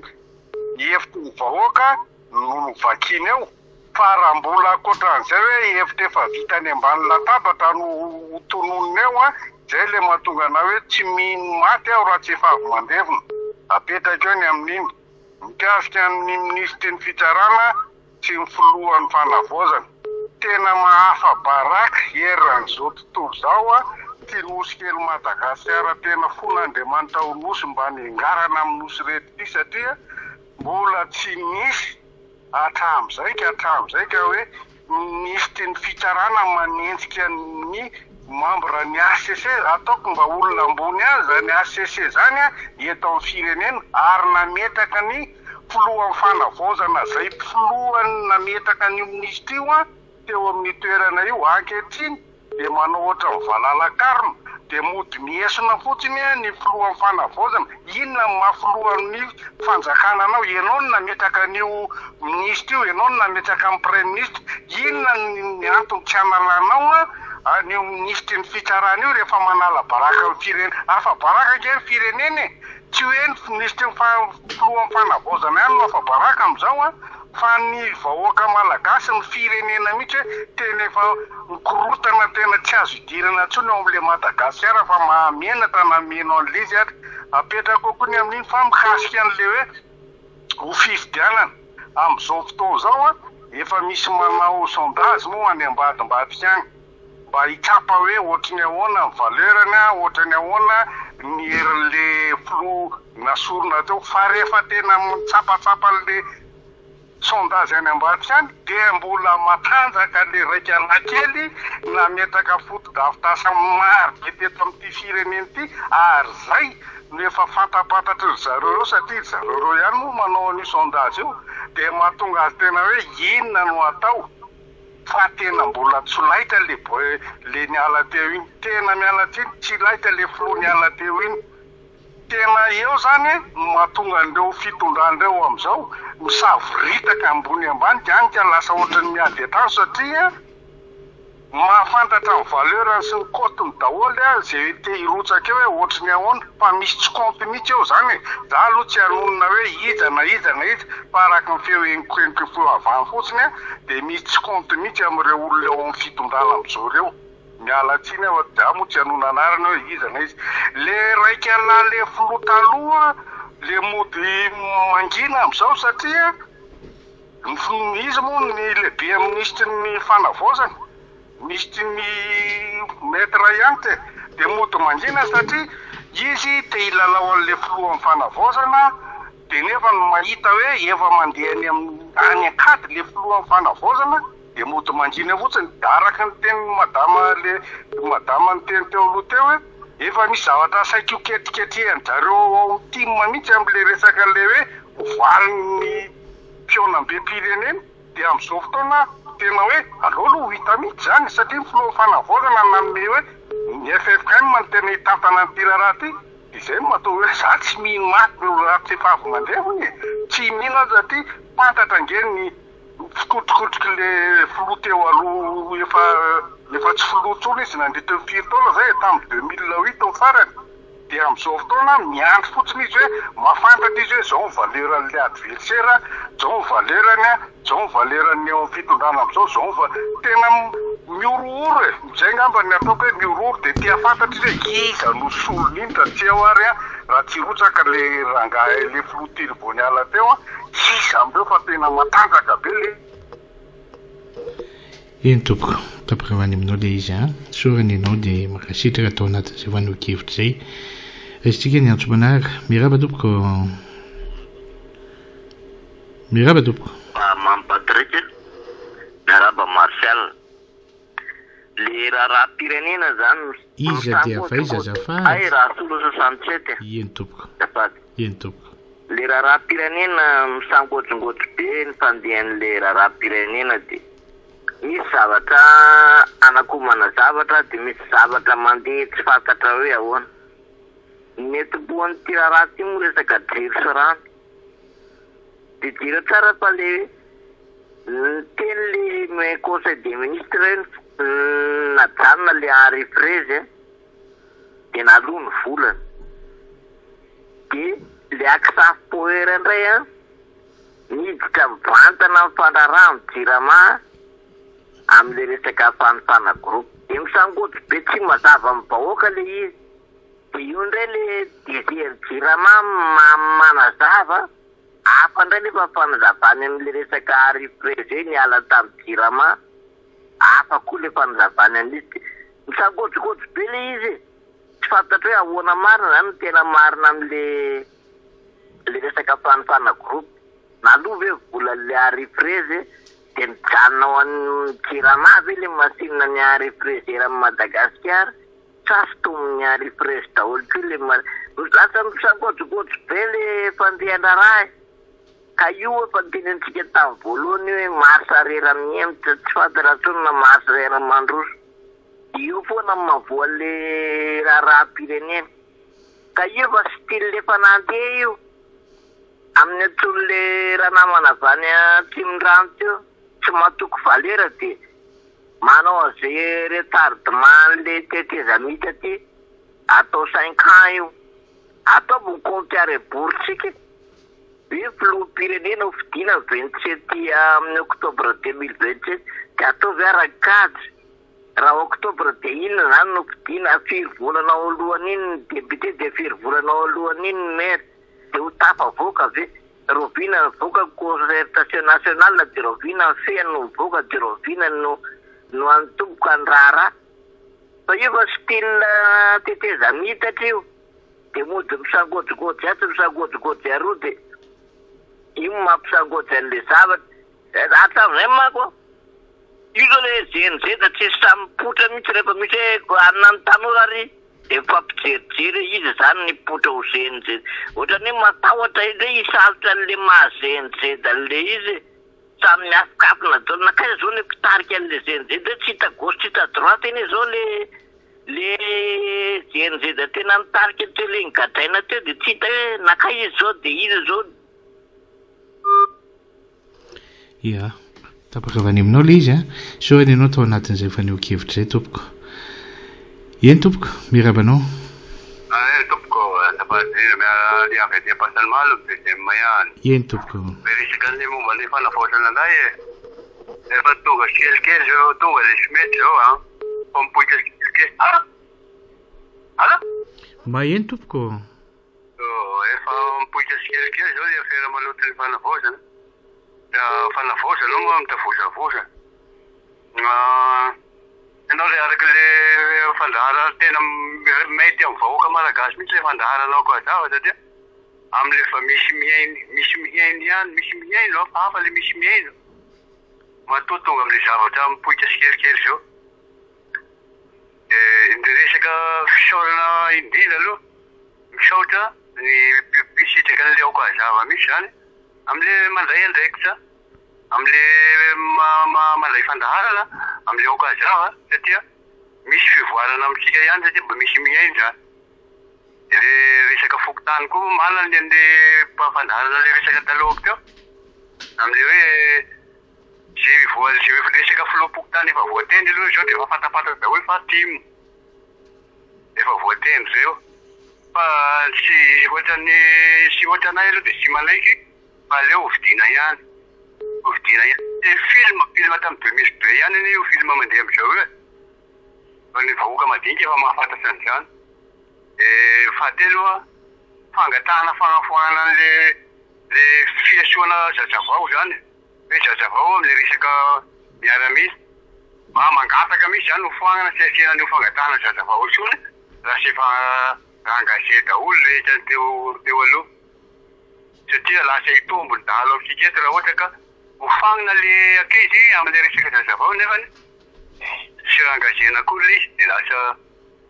hevitry ny vahoaka no novakiana eo, fa raha mbola ankoatran'izay hoe hevitra efa vita any ambany latabatra no ho tononina eo a, izay ilay mahatonga anah hoe tsy mino maty aho raha tsy efa avy mandevina. Apetraka eo ny amin'iny. Mikasika ny minisitry ny fitsarana, sy ny filohan'ny fanavaozana. Tena mahafa-baraka eran'izao tontolo izao ity nosy kely Madagasikara tena fon'Andriamanitra ho nosy mba niangarana amin'ny nosy rehetra ity satria mbola tsy nisy hatramin'izay ka hatramin'izay ka hoe Minisitry ny fitsarana manenjika ny membre ny HCC, ataoko mba olona ambony ihany zany HCC zany eto amin'ny firenena ary nametraka ny filohan'ny fanavaozana zay filohany nametraka an'io minisitra io teo amin'io toerana io, ankehitriny dia manao ohatran'ny valalakarona, dia mody miesona fotsiny ny filohan'ny fanavaozana, inona no maha filohan'ny fanjakana anao, ianao no nametraka an'io minisitra io, ianao no nametraka ny praiminisitra, inona ny antony tsy hanalanao an'io minisitry ny fitsarana io rehefa manala baraka ny firenena, afa-baraka ange ny firenena e, tsy hoe ny minisitry ny filohan'ny fanavaozana ihany no afa-baraka amin'izao an. Fa ny vahoaka malagasy, ny firenena mihitsy hoe tena efa mikorotana tena tsy azo idirana intsony ao amin'ilay Madagasikara fa mahamenatra na mino an'ilay izy ary. Apetrako koa ny amin'iny fa mikasika an'ilay hoe ho fifidianana. Amin'izao fotoana izao an, efa misy manao sondage moa any ambadimbadika any mba hitsapa hoe ohatry ny ahoana ny valeur-ny, ohatry ny ahoana ny herin'ilay filoha nasorina teo fa rehefa tena mitsapatsapa an'ilay sondage any ambadika any dia mbola matanjaka ilay raika lahy kely nametraka fotodrafitrasa maro be teto amin'ity firenena ity ary izay no efa fantapantatry ry zareo ireo satria ry zareo ireo ihany moa manao an'io sondage io dia mahatonga azy tena hoe inona no atao fa tena mbola tsy laitra le le niala teo iny tena miala tsiny tsy laitra le filoha niala teo iny Tena eo zany no mahatonga an'ireo fitondrana ireo amin'izao misavoritaka ambony ambany dia any ka lasa ohatran'ny miady an-trano satria mahafantatra ny valeur-ny sy ny cote-ny daholo izay te hirotsaka eo hoe ohatry ny ahoana fa misy tsy compte mihitsy eo zany e! Za aloha tsy hanonona hoe iza na iza na iza fa araka ny feo henoko henoko feo avy any fotsiny dia misy tsy compte mihitsy amin'ireo olona eo amin'ny fitondrana amin'izao ireo. Miala tsiny aho fa za moa tsy hanona anarana hoe iza na iza. Le raika lahy le filoha taloha le mody mangina amizao satria ny filoha izy moa ny lehibe minisitry ny fanavaozana, minisitry ny maitre ihany te de mody mangina satria izy te hilalao anle filohan'ny fanavaozana de nefa ny mahita hoe efa mandeha any amin'ny any ankady le filohan'ny fanavaozana de mody. mody mangina fotsiny. Araka ny tenin'i madama le madama niteny teo aloha teo hoe efa misy zavatra saiky ho ketriketrehan-dry zareo ao amin'ny tim mihitsy amin'ilay resaka ilay hoe valin'ny fihaonambem-pirenena. Dia amin'izao fotoana tena hoe aleo aloha ho hita mihitsy izany satria ny filohan'ny fanavaozana nanome hoe ny ffkm no tena hitantana an'ity raharaha ity. Dia izay no mahatonga hoe za tsy mino maty ny olona tsy efa avy mandeha hono e! Tsy mino aho satria fantatra ange ny fikotrokotrok'le filoha teo aloha efa efa tsy filoha intsony izy nandritra ny firy taona zay e, tamin'ny 2008 ny farany. Dia amin'izao fotoana miandry fotsiny izy hoe mahafantatra izy hoe izao ny valeur an'le adversaire, izao ny valeur-ny an, izao ny valeur-n'ny eo amin'ny fitondrana amin'izao, izao ny va-, tena mihorohoro e! Izay angamba ny ataoko hoe mihorohoro dia te hahafantatra izy hoe iza no solon'iny raha tsy eo ary an, raha tsy hirotsaka le rangahy le filoha tily vao niala teo an, iza amin'ireo fa tena matanjaka be le. Eny tompoko, tapaka avy any aminao ilay izy an! Sorana ianao dia mankasitraka tao anatin'izay fanehoan-kevitra izay. Raisintsika ny antso manaraka. Miarahaba tompoko. Miarahaba tompoko. Mamy Patrick, miarahaba Martial. Le raharaham-pirenena zany Iza dia avy aiza azafady? Hay Rasolo 67. Eny tompoko. Azafady. Eny tompoko. Le raharaham-pirenena misangoajongojy be ny fandehan'le raharaham-pirenena de misy zavatra anakomana zavatra de misy zavatra mandeha tsy fantatra hoe ahoana. Ny nentim-poan'ity raharaha ity moa resaka jiro sy rano. De jereo tsara fa le niteny le conseil des ministres hoe najanona le Henri Fraise de naloa ny volany. De le Aksaf Power indray an, niditra mivantana amin'ny fandraharahana ny Jirama amin'le resaka fanofana groupe. De misangojo be tsy mazava amin'ny vahoaka le izy. De io indray le DG an'ny Jirama manazava, hafa indray nefa ny fanazavany amin'le resaka Henri Fraise niala tamin'ny Jirama, hafa koa le fanazavany an'izy. De misangojogojo be le izy e. Tsy fantatro hoe ahoana marina zany no tena marina amle le resaka fanofana groupe. Naloa ve vola le Henri Fraise de mijanona ao an Jirama ve le machine ny Henri Fraise eran'i Madagasikara sa sintomin'ny Henri Fraise daholo koa le ma lasa misangojogojo be le fandehan-draharaha e. Ka io efa notenenintsika tamin'ny voalohany hoe marche arrière mihemotra tsy fantatra intsony na marche arrière mandroso. Io foana no mahavoa le raharaham-pirenena. Ka io efa style efa nandeha io. Amin'ny antsoin'le ranamana avy any Atsimondrano teo, tsy matoky valera dia manao an'izay retardement an'le tetezamita ty, atao cinq ans io. Ataovy ny compte à rebours-tsika e. Hoe filoham-pirenena ho fidiana 27 amin'ny octobre 2027 dia ataovy ara kajy. Raha octobre dia inona izany no fidiana? Firy volana ao alohan'iny ny député dia firy volana ao alohan'iny ny maire? Dia ho tafavoaka ve? Rahoviana mivoaka ny concertation nationale dia rahoviana ny fehiny no mivoaka dia rahoviana no no hanomboka ny raharaha? Fa io fa style tetezamiitatra io. Dia mody misangoajigojy atsy misangoajigojy aroa dia io no mampisangoajy an'ilay zavatra. Hatramin'izay manko an, io zao le GNZ tsisy sahy mipoitra mihitsy rehefa misy hoe hanina ny tanora ary dia mifampijerijery hoe iza izany no hipoitra ho GNZ. Ohatran'ny hoe matahotra indray hisalotra an'ilay maha GNZ an'ilay izy e. Samy miafokafona daholo. Nankaiza izao ilay mpitarika an'ilay GNZ hoe tsy hita gauche tsy hita droite anie izao le le GNZ tena nitarika teo le nogadraina teo dia tsy hita hoe nankaiza izy izao dia iza izao. Ia. Tapaka avy any aminao ilay izy an. Isaorana ianao tao anatin'izay fanehoan-kevitra izay tompoko. Eny tompoko, miarahaba anao. Eny tompoko, azafady indrindra, miarahaba avy aty Ampasanimalo, deuxième ihany. Eny tompoko. Miresaka ny momba ny fanavaozana indray e. Efa tonga tsikelikely zao, efa tonga ilay simenitra izao an. Efa mipoitra tsikelikely. Allo? Allo? Maheno tompoko. Efa mipoitra tsikelikely izao ilay afera maloton'ny fanavaozana. Fanavaozana moa mitavozavoza. Ianao ilay araka ilay fandaharana tena mety amin'ny vahoaka malagasy mihitsy ilay fandaharanao ko hazava satria amin'ilay efa misy mihaino, misy mihaino ihany, misy mihaino fa hafa ilay misy mihaino. Matoa tonga amin'ilay zavatra mipoitra tsikelikely izao. Dia ny resaka fisaorana indrindra aloha, misaotra ny mpisitraka an'ilay aoka hazava mihitsy izany amin'ilay mandray andraikitra, amin'ilay mandray fandaharana amin'ilay aoka hazava satria misy fivoarana amintsika ihany satria mba misy mihaino izany. Dia ilay resaka fokontany koa marina ny an'ilay fandaharana ilay resaka talohako teo amin'ilay hoe izay voa izay resaka filoham-pokontany efa voatendry aloha izao dia efa fantapantatra daholo fa tim efa voatendry ireo fa tsy ohatran'ny tsy ohatranay aloha dia tsy manaiky fa aleo hovidiana ihany hovidiana ihany film film tamin'ny 2002 ihany anie io film mandeha amin'izao io e. Fa ny vahoaka madinika efa mahafantatra an'izany. Dia fahatelo, fangatahana fanafoanana an'le le fiantsoana zazavao izany, hoe zazavao amin'ilay resaka miaramila. Mba mangataka mihitsy izany hofoanana tsy asiana an'io fangatahana zazavao intsony raha tsy efa engagé daholo ny rehetra teo teo aloha. Satria lasa hitombo ny dahalo amintsika eto raha ohatra ka hofanina le ankizy amin'ilay resaka zazavao nefany Tsy engagena akory ilay izy dia lasa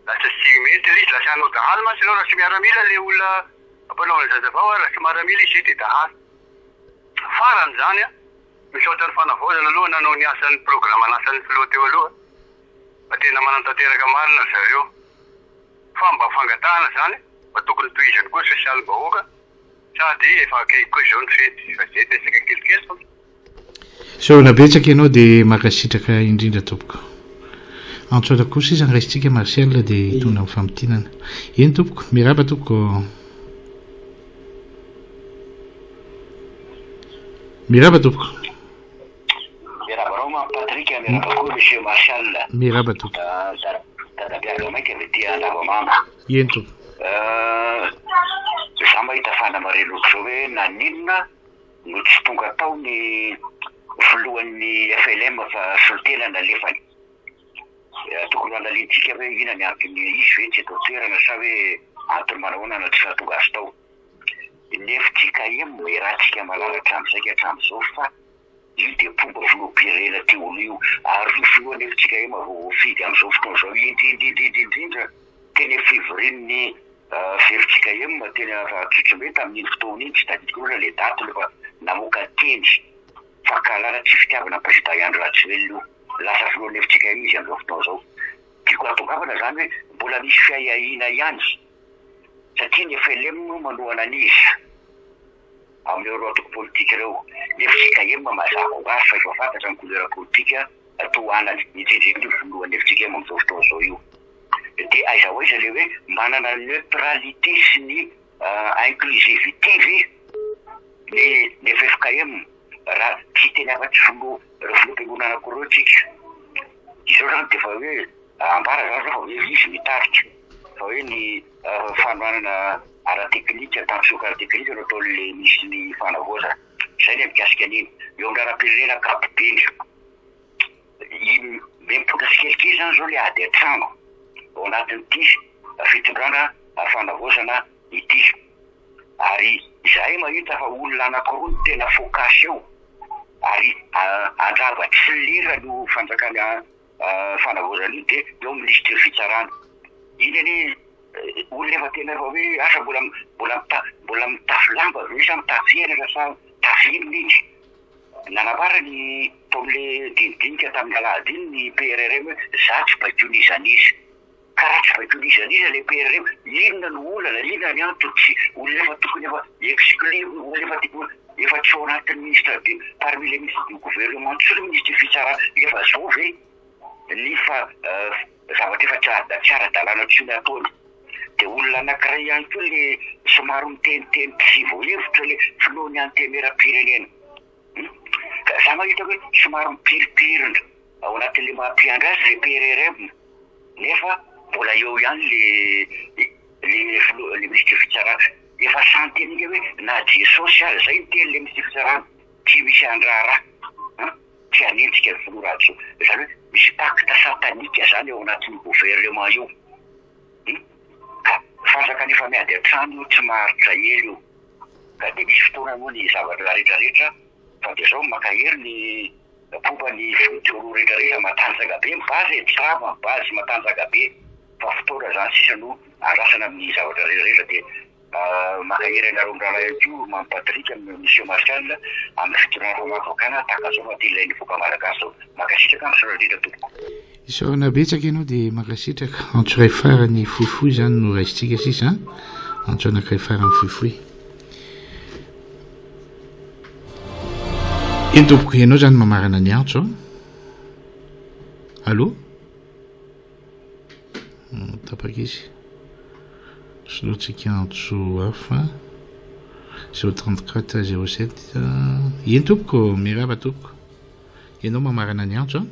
lasa tsy mety ilay izy, lasa hanao dahalo mantsy ianao raha tsy miaramila ilay olona ampanaovina zazavao ary raha tsy maramila izy dia dahalo. Farany izany an, misaotra ny fanavaozana aloha nanao ny asan'ny programan'asan'ny filoha teo aloha fa tena manantanteraka marina ry zareo fa mba fangatahana izany mba tokony tohizany koa ny sosialim-bahoaka sady efa akaiky koa izao ny fety fa izay resaka kelikely fa. Isaorana betsaka ianao dia mankasitraka indrindra tompoko. Antsoina kosa iza ny raisintsika Martial dia hitondra amin'ny famintinana. Eny tompoko, miarahaba tompoko. Miarahaba tompoko. Miarahaba anao Mamy Patrick, miarahaba koa Monsieur Martial. Miarahaba tompoko. Dadabe Mainty avy aty Andavamamba. Eny tompoko. Za mahita fanamarihana ohatr'izao hoe naninona no tsy tonga tao ny filohan'ny FLM fa solontena nalefany. Tokony ho halalintsika hoe inona ny antony izy ve tsy eto an-toerana sa hoe antony manahoana no tsy nahatonga azy tao. Ny fjkm iarahantsika mahalala hatramin'izay ka hatramin'izao fa io dia mpomba filoham-pirenena teo aloha io ary io filohan'ny fjkm vao voafidy amin'izao fotoana izao indrindra indrindra indrindra teny amin'ny fivorian'ny FJKM teny Antsonjombe tamin'iny fotoana iny, tsy tadidiko loatra ilay daty aloha fa namoaka teny fankahalana tsy fitiavana ny Prezida Andry Rajoelina io. Lasa filohan'ny FJKM izy amin'izao fotoana izao. Tiako hahatongavana izany hoe mbola misy fiahiahiana ihany satria ny FLM manohana an'iza amin'ireo antoko politika ireo. Ny FJKM mazava ho azy fa efa fantatra ny couleur politika tohanany, indrindra indrindra io filohan'ny FJKM amin'izao fotoana izao io. Dia aiza ho aiza ilay hoe manana neutralité sy ny inclusivité ve ny ny ffkm raha tsy hiteny afa-tsy filoha ireo filoham-piangonana anankiroa ireo tsika. Izao izany dia efa hoe ambara izany izao fa hoe izy mitarika fa hoe ny fanohanana ara-teknika, tantsoroka ara-teknika no ataon'ilay minisitry ny fanavaozana. Izay ny mikasika an'iny. Eo amin'ny raharaham-pirenena ankapobeny. Mipoitra tsikelikely izany izao ilay ady an-trano ao anatin'ity fitondrana fanavaozana ity. Ary izahay mahita fa olona anankiroa no tena focus eo ary handrava tsy lera io fanjakana fanavaozana io dia eo amin'ny minisitry ny fitsarana. Iny anie olona efa tena efa hoe asa mbola mbola mbola mitafy lamba ve sa mitafy henatra sa mitafy inona iny. Nanambara ny tao amin'ilay dinidinika tamin'ny alahady iny ny PRRM hoe za tsy baikoin'iza n'iza. Ka raha tsy baikoin'iza n'iza ilay PRRM, inona no olana, inona ny antony tsy olona efa tokony efa exclure, olona efa tokony efa tsy ao anatin'ny ministre de parmi les ministres du gouvernement intsony minisitry ny fitsarana, efa zao ve ny fa zavatra efa tsy ara-dalàna intsony ataony. Dia olona anankiray ihany koa le somary miteniteny tsy voahevitra le filohan'ny antenimierampirenena. Ka za mahita hoe somary mipirimpirina ao anatin'le maha mpiandry azy le PRRM nefa mbola eo ihany le le filoha le minisitry ny fitsarana. Efa sahy niteny ange hoe na Jesosy aza, zay niteny le minisitry ny fitsarana, tsy misy handraharaha an, tsy hanenjika ny filoha Rajo. Zany hoe misy pacte satanique zany ao anatin'io gouvernement io. Ka fanjakana efa miady an-trano io tsy maharitra ela io. Ka dia misy fotoana moa ny zavatra rehetra rehetra fa dia zao mankahery ny. Mpomba ny filoha rehetra rehetra matanjaka be ny base e, tsy rava ny base matanjaka be fa fotoana zany sisa no andrasana amin'ny zavatra rehetra rehetra dia mankahery anareo mirahalahy ihany koa Mamy Patrick amin'ny Monsieur Martial amin'ny fitondrana famoaham-pahokana tahaka zao no aty ilain'ny vahoaka malagasy zao. Mankasitraka misaotra indrindra tompoko. Isaorana betsaka ianao dia mankasitraka. Antso iray farany fohifohy izany no raisintsika sisa an. Antso anankiray farany fohifohy. Eny tompoko, ianao izany mamarana ny antso an. Allô? Hmm, tapaka izy. Soloantsika antso hafa. 034 07. Eny tompoko, mirava tompoko. Ianao mamarana ny antso an.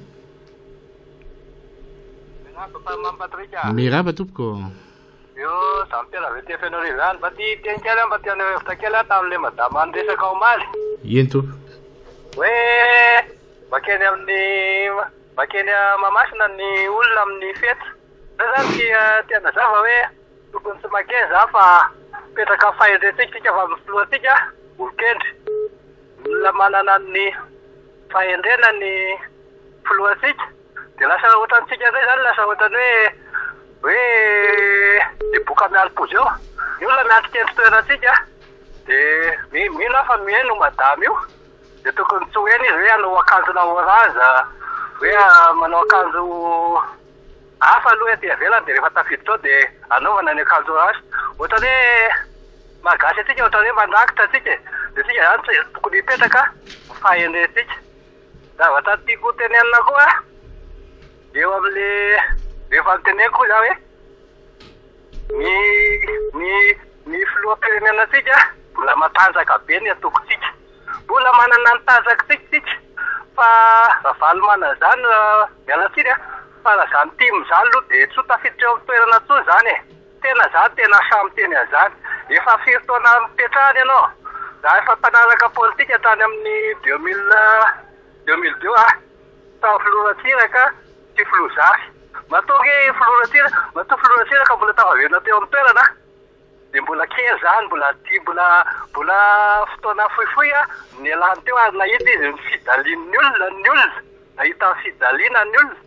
Miraba pa Mamy Patrick a. Miraba tompoko. Io Jean Pierre avy aty Fenoarivo ihany. Mba te hiteny kely aho, mba te haneho hevitra kely aho tamin'ilay madama niresaka omaly. Eny tompoko. Hoe makeny amin'ny makeny Mahamasina ny olona amin'ny fety. Zay zany te te hanazava hoe tokony tsy makeny zany fa mipetraka amin'ny fahendrentsika isika fa amin'ny filohantsika olon-kendry. Olona manana ny fahendrena ny filohantsika dia lasa ohatrantsika indray izany lasa ohatran'ny hoe hoe deboka mialim-poza eo. Ny olona miandry toerantsika dia mino aho fa mihaino madama io dia tokony tsy ho eny izy hoe hanao akanjona orange hoe manao akanjo hafa aloha aty ivelany dia rehefa tafiditra ao dia anaovana ny akanjo orange. Ohatran'ny hoe maha gasy antsika ohatran'ny hoe mandrakitra antsika e. Dia isika izany tsy tokony hipetraka ny fahendrentsika. Zavatra tiako ho tenenina koa eo amin'le efa noteneniko koa za hoe ny ny ny filoham-pirenena antsika mbola matanjaka be ny antokontsika. Mbola manana ny tanjakitsika isika fa Ravalomanana izany miala tsiny a, fa raha izany tim izany aloha dia tsy ho tafiditra eo amin'ny toerana intsony izany e. Tena za tena sahy miteny an'izany. Efa firy taona nipetrahana ianao? Za efa mpanaraka politika hatrany amin'ny 2000 2002 ah. Tamin'ny filoha Ratsiraka sy filoha Zafy. Matoa ange filoha Ratsiraka, matoa filoha Ratsiraka mbola tafaverina teo amin'ny toerana dia mbola kely zany, mbola tia, mbola mbola fotoana fohifohy ah nialany teo ary nahita izy ny fijalian'ny olona, ny olona, nahita ny fijaliana ny olona.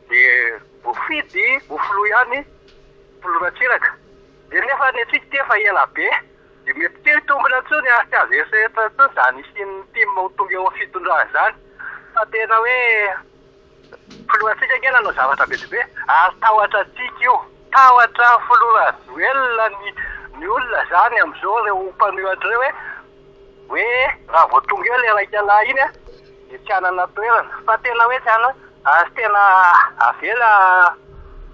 Dia voafidy ho filoha ihany filoha Ratsiraka. Dia nefa ny antsika ity efa ela be dia mety tsy hitombina intsony ary tsy azo eritreretina intsony izany hisian'ny tim ho tonga eo amin'ny fitondrana izany. Fa tena hoe filohantsika ange nanao zavatra be dia be ary tahotra antsika io. Tahotra filoha Rajoelina ny ny olona izany amin'izao ireo mpanohitra ireo hoe hoe raha vao tonga eo ilay raika lahy iny dia tsy hanana toerana. Fa tena hoe tsy hanana ary tena avela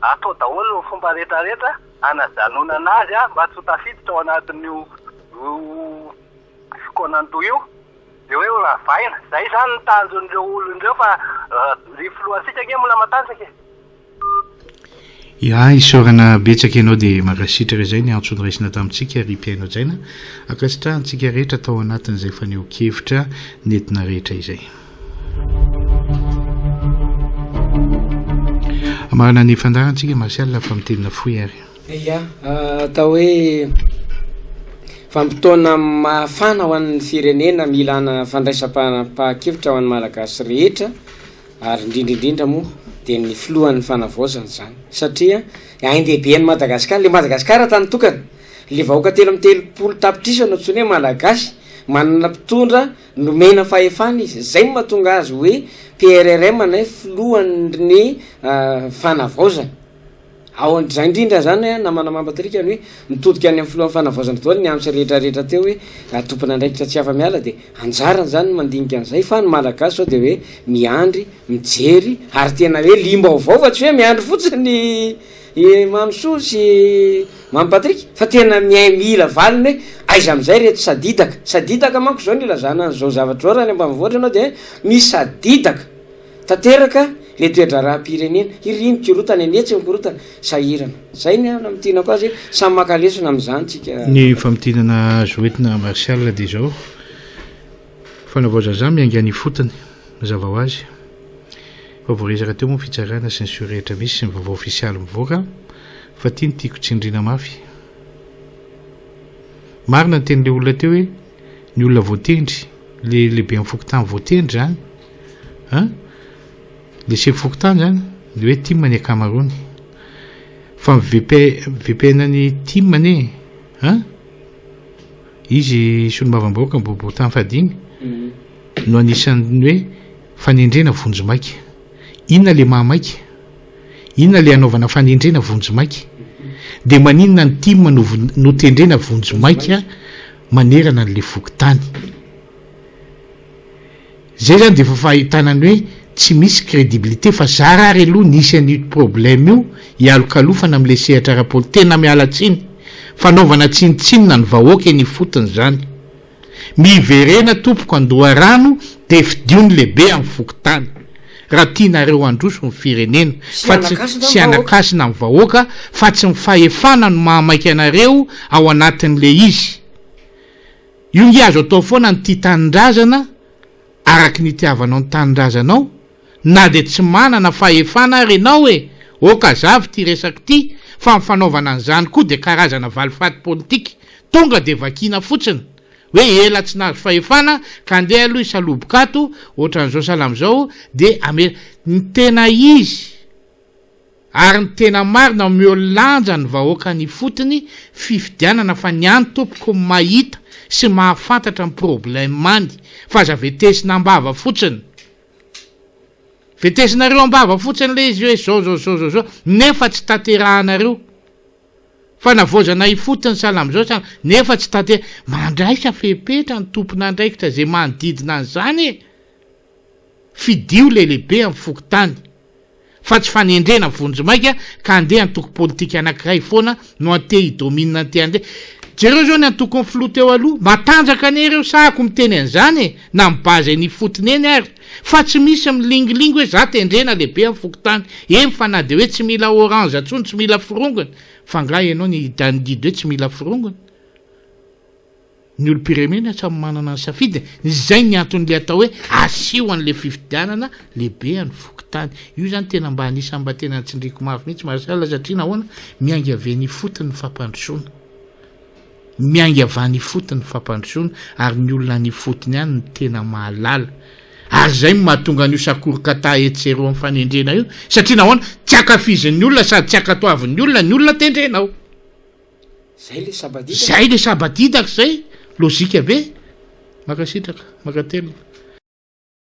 atao daholo ny fomba rehetra rehetra hanajanonana azy mba tsy ho tafiditra ao anatin'io io fikaonandoha io. Dia hoe ho ravaina. Izay izany ny tanjon'ireo olona ireo fa ry filohantsika ange mbola matanjaka e. Ya, isaorana betsaka ianao dia mankasitraka izay ny antso noraisina tamintsika ry mpihaino hajaina. Ankasitrahantsika rehetra tao anatin'izay fanehoan-kevitra nentina rehetra izay. Hamarana ny fandaharantsika Martial fa mitenina fohy ary. Ya, atao hoe vanim-potoana mafana ho an'ny firenena milana fandraisam-panapahan-kevitra ho an'ny Malagasy rehetra. Ary indrindra indrindra moa dia ny filohan'ny fanavaozana izany satria ain-dehibe an'i Madagasikara, ilay Madagasikara tany tokana, ilay vahoaka 33 tapitrisa no antsoina hoe Malagasy, manana mpitondra nomena fahefana izy, izay no mahatonga azy hoe PRRM na hoe filohan'ny fanavaozana. Ao an, izay indrindra izany an, namana Mamy Patrick ny hoe mitodika any amin'ny filohan'ny fanavaozana daholo ny antso rehetra rehetra teo hoe raha tompon'andraikitra tsy afa-miala dia anjarany izany ny mandinika an'izay fa ny Malagasy izao dia hoe miandry, mijery ary tena hoe liam-baovao fa tsy hoe miandry fotsiny i Mamisoa sy Mamy Patrick fa tena mihay mila valiny hoe aiza amin'izay ireto sadidaka, sadidaka manko izao no ilazana an'izao zavatra izao raha any ambanivohitra ianao dia misadidaka. Tanteraka le toe-draharaham-pirenena. Iry mikorontana, eny etsy mikorontana. Sahirana. Zay ny namintinako azy hoe samy maka lesona amin'izany tsika. Ny famintinana azo entina Martial dia izao, fanavaozana izany miainga any ifotony, mazava ho azy. Efa voaresaka teo moa ny fitsarana sy ny seho rehetra misy sy ny vaovao ofisialy mivoaka fa ity no tiako tsindriana mafy. Marina ny tenin'ilay olona teo hoe ny olona voatendry, ilay lehiben'ny fokontany voatendry izany. An? Le sefo fokontany zany, ny hoe tim ny ankamaroany. Fa ny VP, VPN ny tim anie, an? Izy solombavambahoaka boriborintany fahadimy no anisan'ny hoe fanendrena vonjimaika. Inona le mahamaika? Inona le hanaovana fanendrena vonjimaika? Dia maninona ny tim no notendrena vonjimaika manerana an'le fokontany? Zay zany dia efa fahitana ny hoe tsy misy crédibilité fa zara ary aloha nisy an'io problème io hialokalofana amin'ilay sehatra ara-poli tena miala tsiny fanaovana tsinontsinona ny vahoaka eny ifotony zany. Miverena tompoko andoharano dia fidio ny lehibe amin'ny fokontany raha tianareo handroso ny firenena fa tsy sy hanakasina ny vahoaka fa tsy ny fahefana no mahamaika anareo ao anatin'ilay izy. Io nge azo atao foana ny tia tanindrazana araky ny itiavanao ny tanindrazanao na dia tsy manana fahefana ary enao e! Ok azavy ity resaka ity fa ny fanaovana an'izany koa dia karazana valifaty politika tonga dia vakiana fotsiny hoe ela tsy nahazo fahefana ka andeha aloha hisaloboka ato ohatran'izao sahala amin'izao dia ame ny tena izy Ary ny tena marina omeo lanja ny vahoaka any ifotony fifidianana fa ny any tompoko mahita sy mahafantatra ny problème any fa aza vetesina ambava fotsiny. Vetesinareo ambava fotsiny le izy hoe zao zao zao zao zao nefa tsy tanterahanareo. Fanavaozana ifotony sahala amizao sahala nefa tsy tantera mandraisa fepetra ny tompon'andraikitra ze manodidina an'izany e! Fidio le lehibe amin'ny fokontany fa tsy fanendrena vonjimaika ka andeha antoko politika anakiray foana no ante hi-domine ante andeha. Jereo zao ny antokon'ny filoha teo aloha, matanjaka anie ireo sahako miteny an'izany e, na mi base eny ifotony eny ary, fa tsy misy milingilingy hoe za tendrena lehibe amin'ny fokontany, eny fa na dia hoe tsy mila orange tsony, tsy mila forongony, fa nga ianao ny hididy hoe tsy mila forongony? Ny olom-pirenena samy manana ny safidiny, izay ny anton'ilay atao hoe asio an'ilay fifidianana lehibe an'ny fokontany. Io izany tena mba anisan'ny mba tena tsindriako mafy mihitsy Marcel satria nahoana? Miainga avy eny ifotony ny fampandrosoana. Miainga avy any ifotony ny fampandrosoana ary ny olona any ifotony any no tena mahalala. Ary izay no mahatonga an'io sakorokata etsy sy eroa amin'ny fanendrena io satria nahoana? Tsy ankafizin'ny olona sady tsy ankatoavin'ny olona ny olona tendrena ao. Zay le sabadidaka. Zay le sabadidaka zay, lojika be. Mankasitraka, mankatelina.